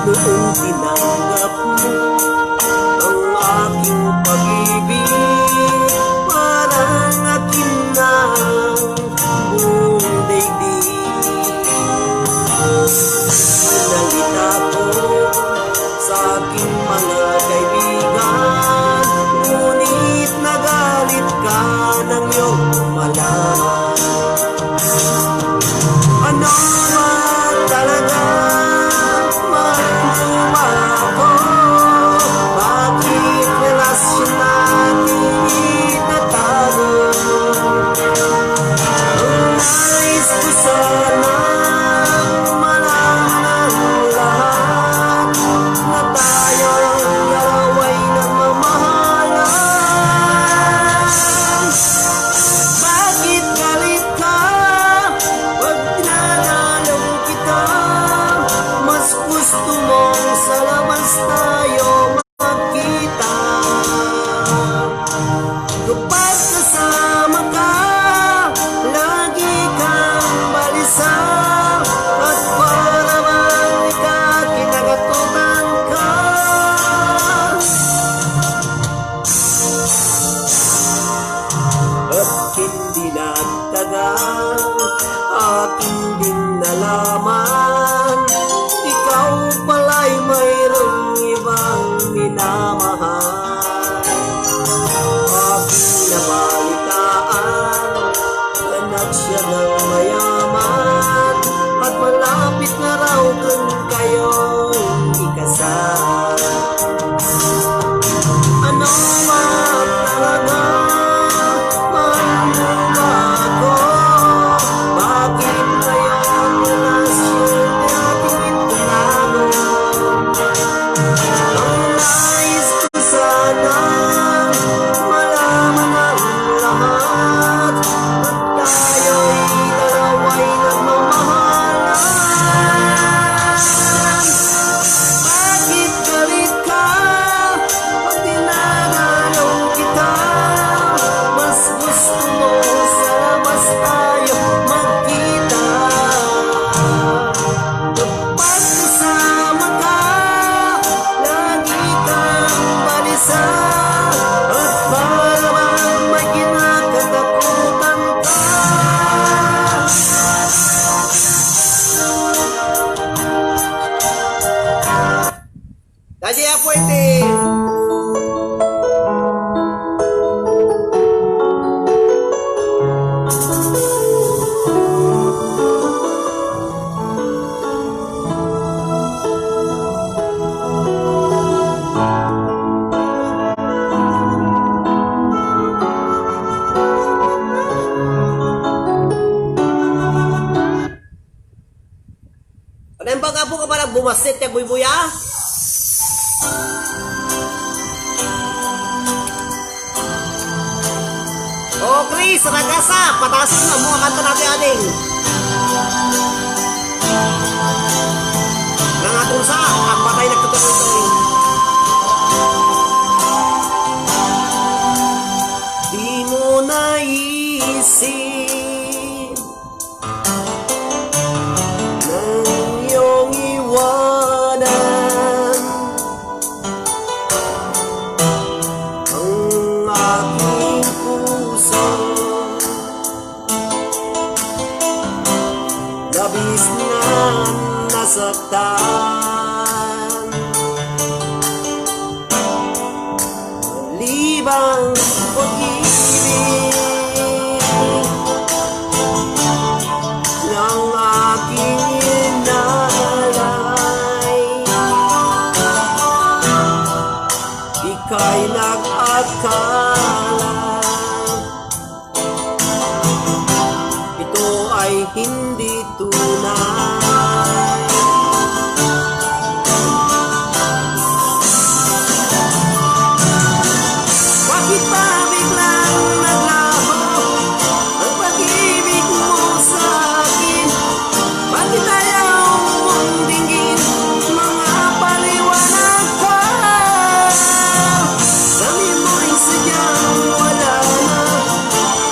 Noong tinanggap mo ang aking pag-ibig, parang akin na ang buong daigdig. Pinalita ko sa aking mga kaibigan, ngunit nagalit ka nang iyong malaman. Ano ba talaga? Mahal mo ba ako? Bakit relasyon natin itatago? Ang nais ko sana, malaman ang lahat, na tayong dalawa'y nagmamahalan. Bakit galit ka pag dinadalaw kita? Mas gusto mong sa labas tayo magkita. Kapag kasama ka, lagi kang balisa, at para bang ikaw kinakatutan ka. At hindi nagtagal, aking din nalaman, ikaw pala'y mayroong ibang minamahal. Aking nabalitaan, anak siya ng mayaman, at malapit na raw kung kayong ikasal. Ano ba talaga? Mahal mo ba ako? Bakit ngayon oras yung ating itatago? Ang nais ko sana, malaman ang lahat. Tayo'y dalawa'y nagmamahalan. Bakit galit ka pag dinadalaw kita? Mas gusto mo sa labas tayo magkita. Pagkasama ka, lagi kang balisa, at para bang may kinakatakutan ka. Dadi, Apo, iti. Ano yung baga po ka pala bumasit ya buybuya? O, Chris Ragasa, patasin mo mga kanta natin, ading. Sa, ang patay nagtutuloy-tuloy. Di mo naisip nang iyong iwanan ang aking puso. Labis nga nasaktan. Libang pag-ibig ng aking inalay. Ika'y nag-akala ito ay hindi tunay. Bakit ba biglang naglaho ang pag-ibig mo sa akin? Bakit ayaw mong dinggin mga paliwanag ko? Sabi mo rin sadyang wala na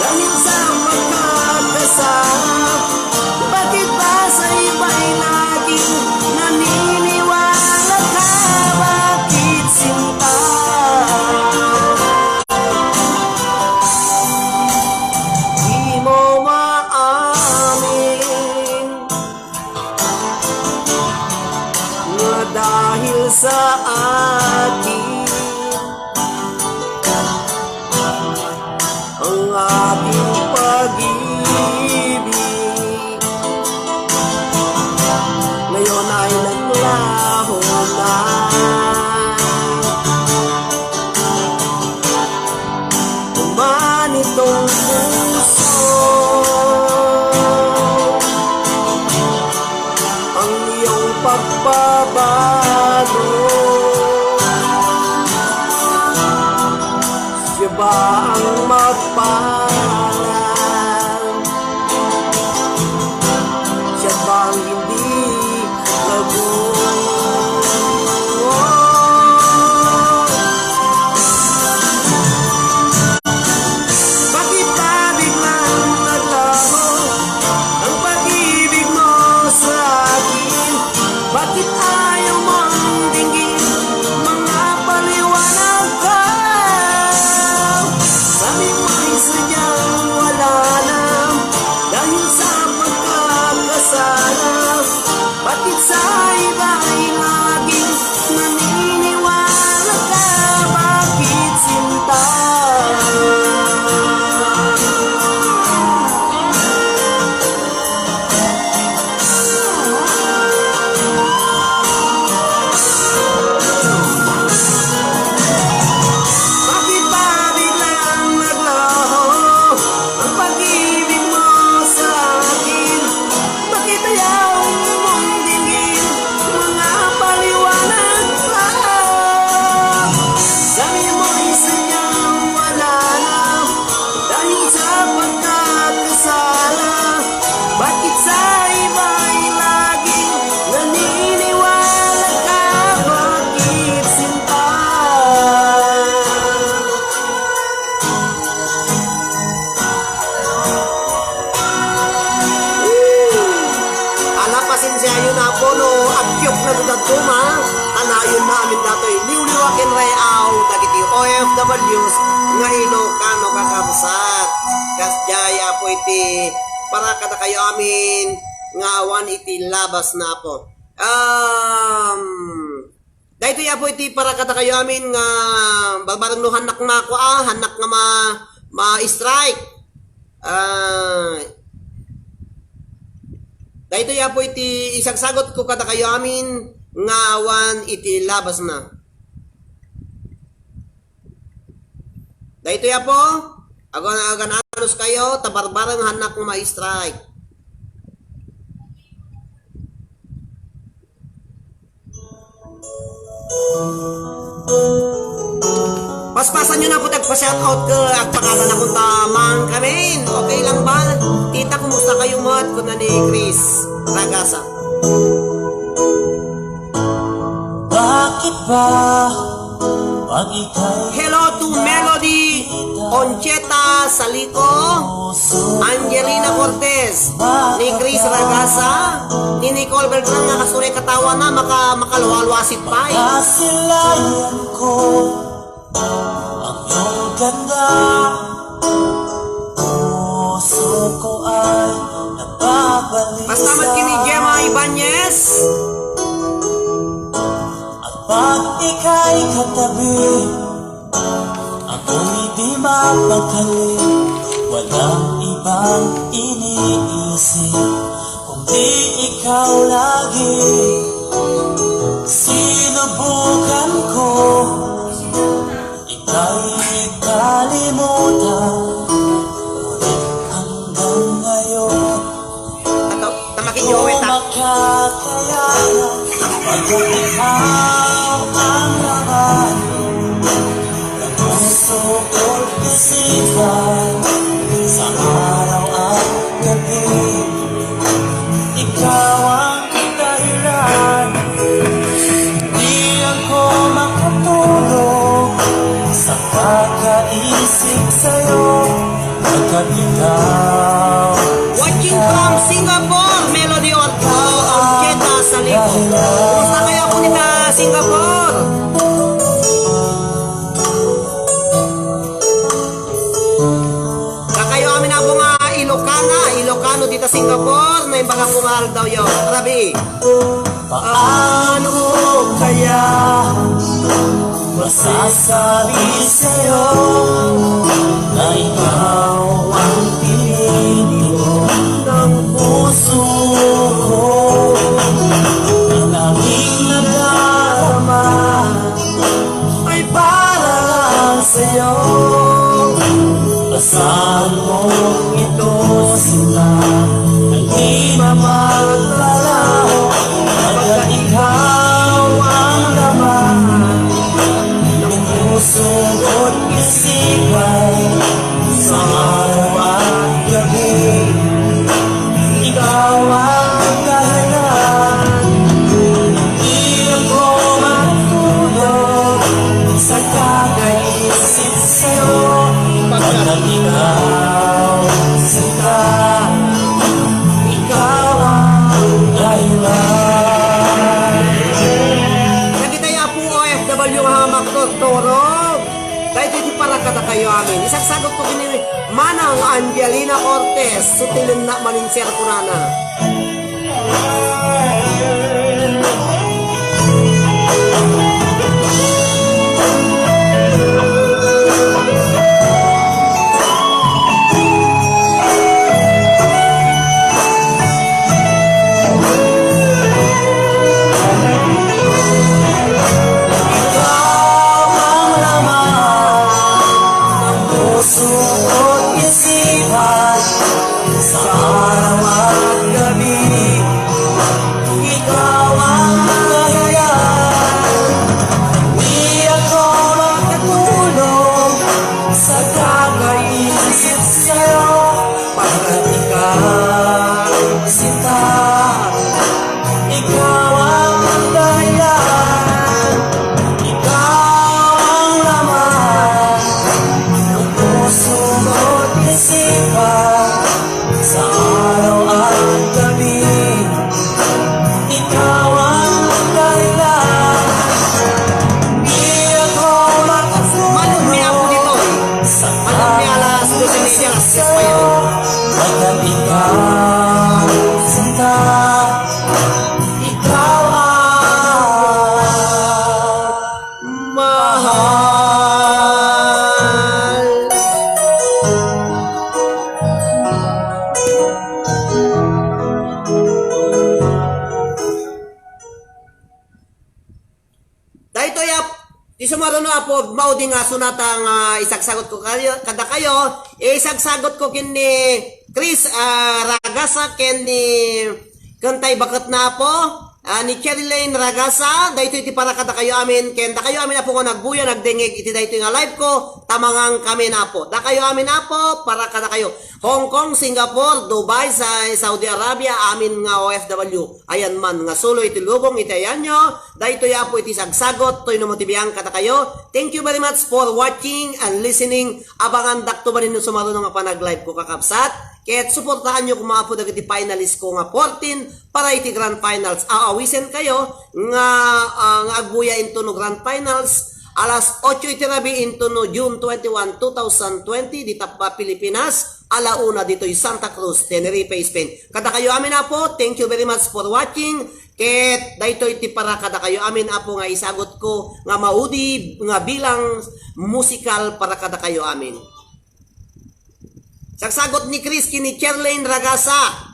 dahil sa pagkakasala. Bakit ba sa iba'y laging naniniwala ka? Bakit sinta? Di mo maamin nga dahil sa akin ang ating pag-ibig ngayon ay naglaho na. Umanitong puso ang iyong pagbabago. Siya ba ang mapalad? Siya ba ang hindi lagu? Bakit ba biglang naglaho ang pag-ibig mo sa akin? Bakit ayaw mong dinggin mga paliwanag ko? Sabi mo ay sadyang wala na dahil sa pagkakasala. Bakit sa iba ay laging naniniwala ka? Bakit sinta? Bakit ba biglang naglaho ang pag-ibig mo sa akin? Bakit ayaw mong dinggin mga paliwanag ko? Sabi mo ay sadyang wala na dahil sa pagkakasala. Bakit sa iba ay laging naniniwala ka? Bakit sinta? Ala, pasensiayo na po no agkyok na dudad kuma. Kanayon na amin datoy liwliwa ken ray-aw dagiti O F Ws nga Ilocano kakabsat. Kasdiay, Apo, iti para kadakayo amin nga awan iti labas na, Apo. Um, daytoy, Apo, iti para kadakayo amin nga barbareng no hannak makua, hannak nga ma-, ma-strike. Ah, daytoy, Apo, iti isagsagot ko kadakayo amin nga awan iti labas na. Daytoy, Apo, agan-, agan-anos kayo, ta barbareng hannak nga ma-strike. Paspasanyo na po, tagpa-shoutout ko, agpakada na po ta, Mang Kamin. Okay lang ba? Tita, kumusta kayo met? Kuna ni Chris Ragasa. Bakit ba pag ika'y Hello to Melody Oncheta Salico, Angelina Cortez, ni Chris Ragasa, ni Nicole Beltran nga kasuray katawa na, maka-, makaluwa-luwasit pay. Kasilayan ko ang iyong ganda. Puso ko ay nababalisa. Basta man kini Gemma Ibanez. At pag ika'y katabi, ako'y di mapakali. Walang ibang iniisip kundi ikaw lagi. Sinubukan ko ika'y kalimutan, ngunit hanggang ngayon, Tato, tamakin niyo, wait, ah. Makakaya, pagkat ikaw ang laman ng puso ko't isipan, sa araw at gabi. Ikaw ang dahilan, di ako makatulog sa kakaisip sa'yo, pagkat ikaw. Watching from Singapore, Melody Orquesta Salico. Kumusta kayo po nita Singapore? Kakayo amin a bunga Ilocana, Ilocano dita Singapore, naimbag a bunga aldaw yo. Rabi. Paano kaya masasabi sa'yo na ikaw ang pinili ko ng puso ko? Ang aking nadarama ay para lang sa'yo. Asahan mo ito, sinta, ang di mapagpalaw, pagkat ikaw ang laman ng puso ko't isipan, sa araw at gabi. Ikaw ang dahilan, di ako matulog sa kakaisip sa'yo. Pagkat ikaw, sinta, ikaw ang dahilan. Dagiti Apo O F W nga makturturog, daytoy ti para kadakayo amin. Isagsagot ko ken ni Manang Angelina Cortez, so ti lenna maninser kunana. Ikaw ang laman ng puso ko't isipan, sa araw at gabi. Ikaw ang dahilan, di ako makatulog sa kakaisip sa'yo. Pagkat ikaw, sinta, ikaw ang dahilan, ikaw ang laman ng puso ko't isipan, sa araw at gabi. Ikaw ang dahilan, di ako makatulog. Malugmi ako dito. Malugmi alas dos y media, alas tres pa yan. Pagkat ikaw, sinta, ikaw ang mahal. Daytoy a, ti sumaruno a po, maudi nga sonata nga isagsagot ko kayo, kadakayo, isagsagot ko ken ni Chris, ah, Ragasa ken ni Kentay Baketna po. Ah, ni Cherry Lane Ragasa, daytoy ti para kadakayo amin, ken dakayo amin, Apo, nga nagbuya, nagdengngeg iti daytoy nga live ko, tamangangkamin, Apo. Dakayo amin, Apo, para kadakayo. Hong Kong, Singapore, Dubai, sa Saudi Arabia, amin nga O F W. Ayan man nga sulo iti lubong iti ayanyo, daytoy, Apo, iti sagsagot, toy no mo ti biang kadakayo. Thank you very much for watching and listening. Abangandakto manen no sumaruno nga panag-live ko, kakabsat. Ket suportaanyo koma, Apo, dagiti finalist ko nga fourteen para iti grand finals. Aawisen kayo nga, ah, nga agbuya into no grand finals alas otso iti rabii into no June twenty-one, two thousand twenty, di tappa Pilipinas, ala una ditoy Santa Cruz, Tenerife, Spain. Kadakayo amin, Apo, thank you very much for watching. Ket daytoy ti para kadakayo amin, Apo, nga isagot ko nga maudi nga bilang musikal para kadakayo amin. Sagsagot ni Chris ken ni Cherlyn Ragasa.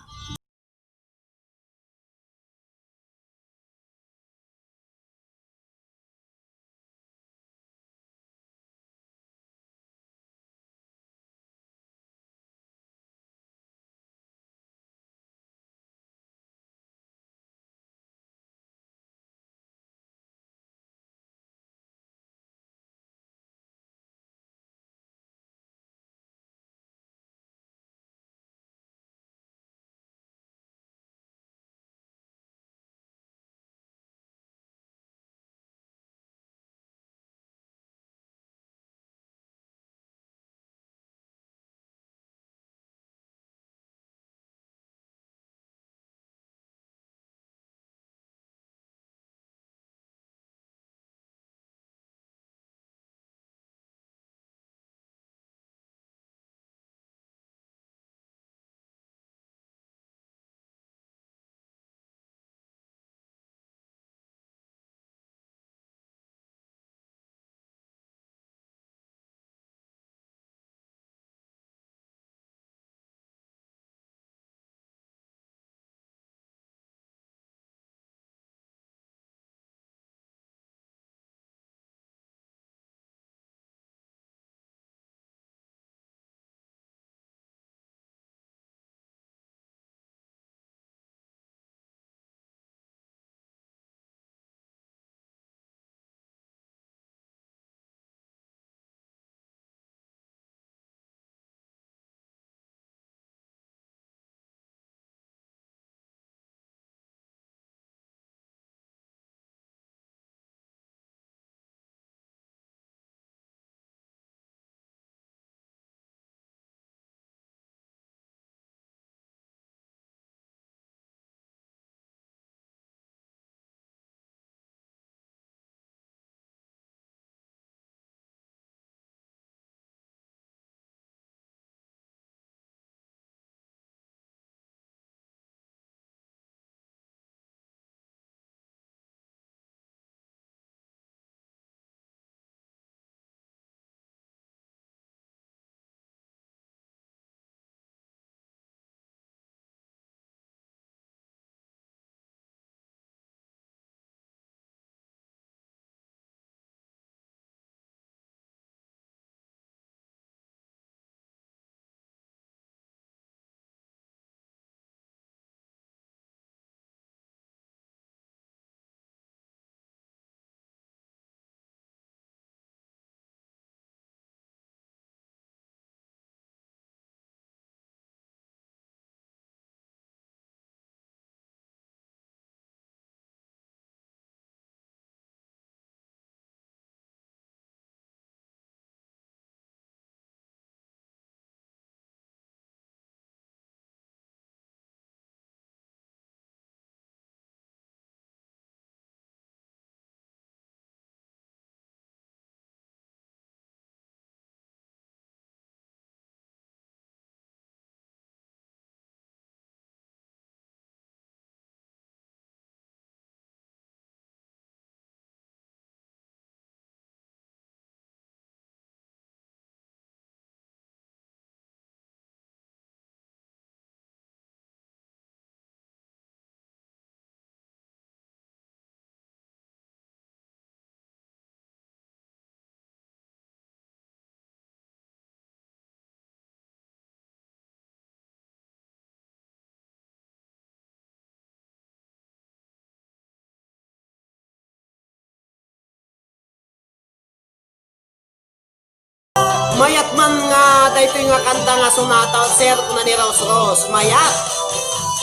Mayat man nga daytoy nga kanta nga sonata, sir, kuna ni Rose Rose. Mayat.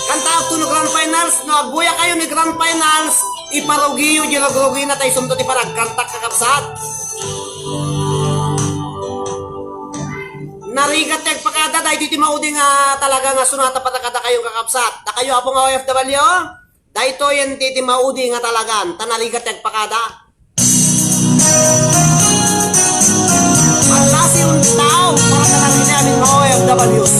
Kantaak to no grand finals, no agbuya kayo ni grand finals, iparugiyo, di rugrugina, tay sunto ti panagkantak, kakabsat. Narigat ti agpakada, daytoy ti maudi nga talaga nga sonata para kadakayo, kakabsat. Dakayo, apo nga O F W, daytoy ti, ti maudi nga talagan, ta narigat ti agpakada. Ang klase ng tao para sa kanila ng mga O F Ws.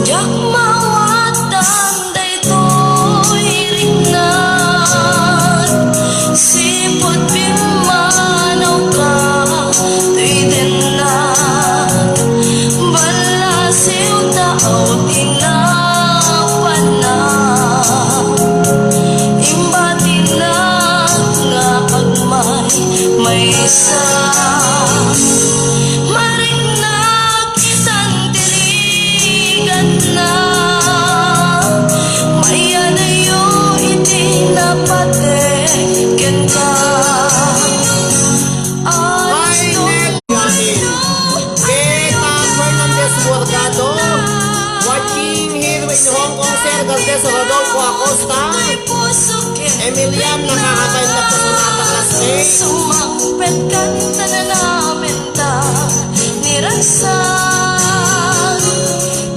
Diak mawatan daytoy riknat, sipud pimmanawka toy dennat, ballasiw ta aw ti napanak, imbatinak nga agmaymaysa. Mariknak itan ti rigatna, mayadayo iti napateg kenka. Ay, Beta Fernandez Borgado, watching here in Hong Kong, Sir Gardes Rodolfo Acosta, Emilian, nakakakain na po sa mga classmate. Sumangpet kanta na namin ta niragsak,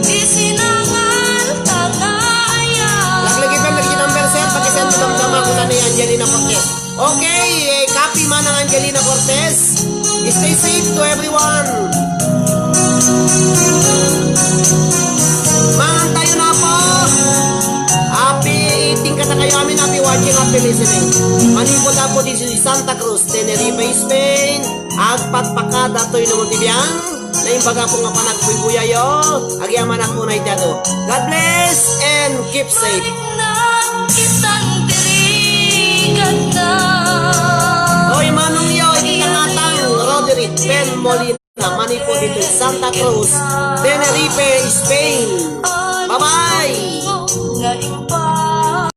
di sinangal tangaya. Laglagipan lagi number, sir, pakisend mo damdama ko na ni Angelina Cortez. Okay, eh, copy man ang Angelina Cortez. Stay safe to everyone. Mangan tayo na po. Happy eating kadakayo amin, happy watching, happy listening. Manipod-apod iti Santa Cruz, Tenerife, Spain. Agpakpakada toy no ti biang. Naimbag ako nga panagbuybuyayyo, agyamanak una iti adu. God bless and keep safe. Oy, manongyo, iti tangatang, Roderick Ben Molina, manipod iti Santa Cruz, Tenerife, Spain.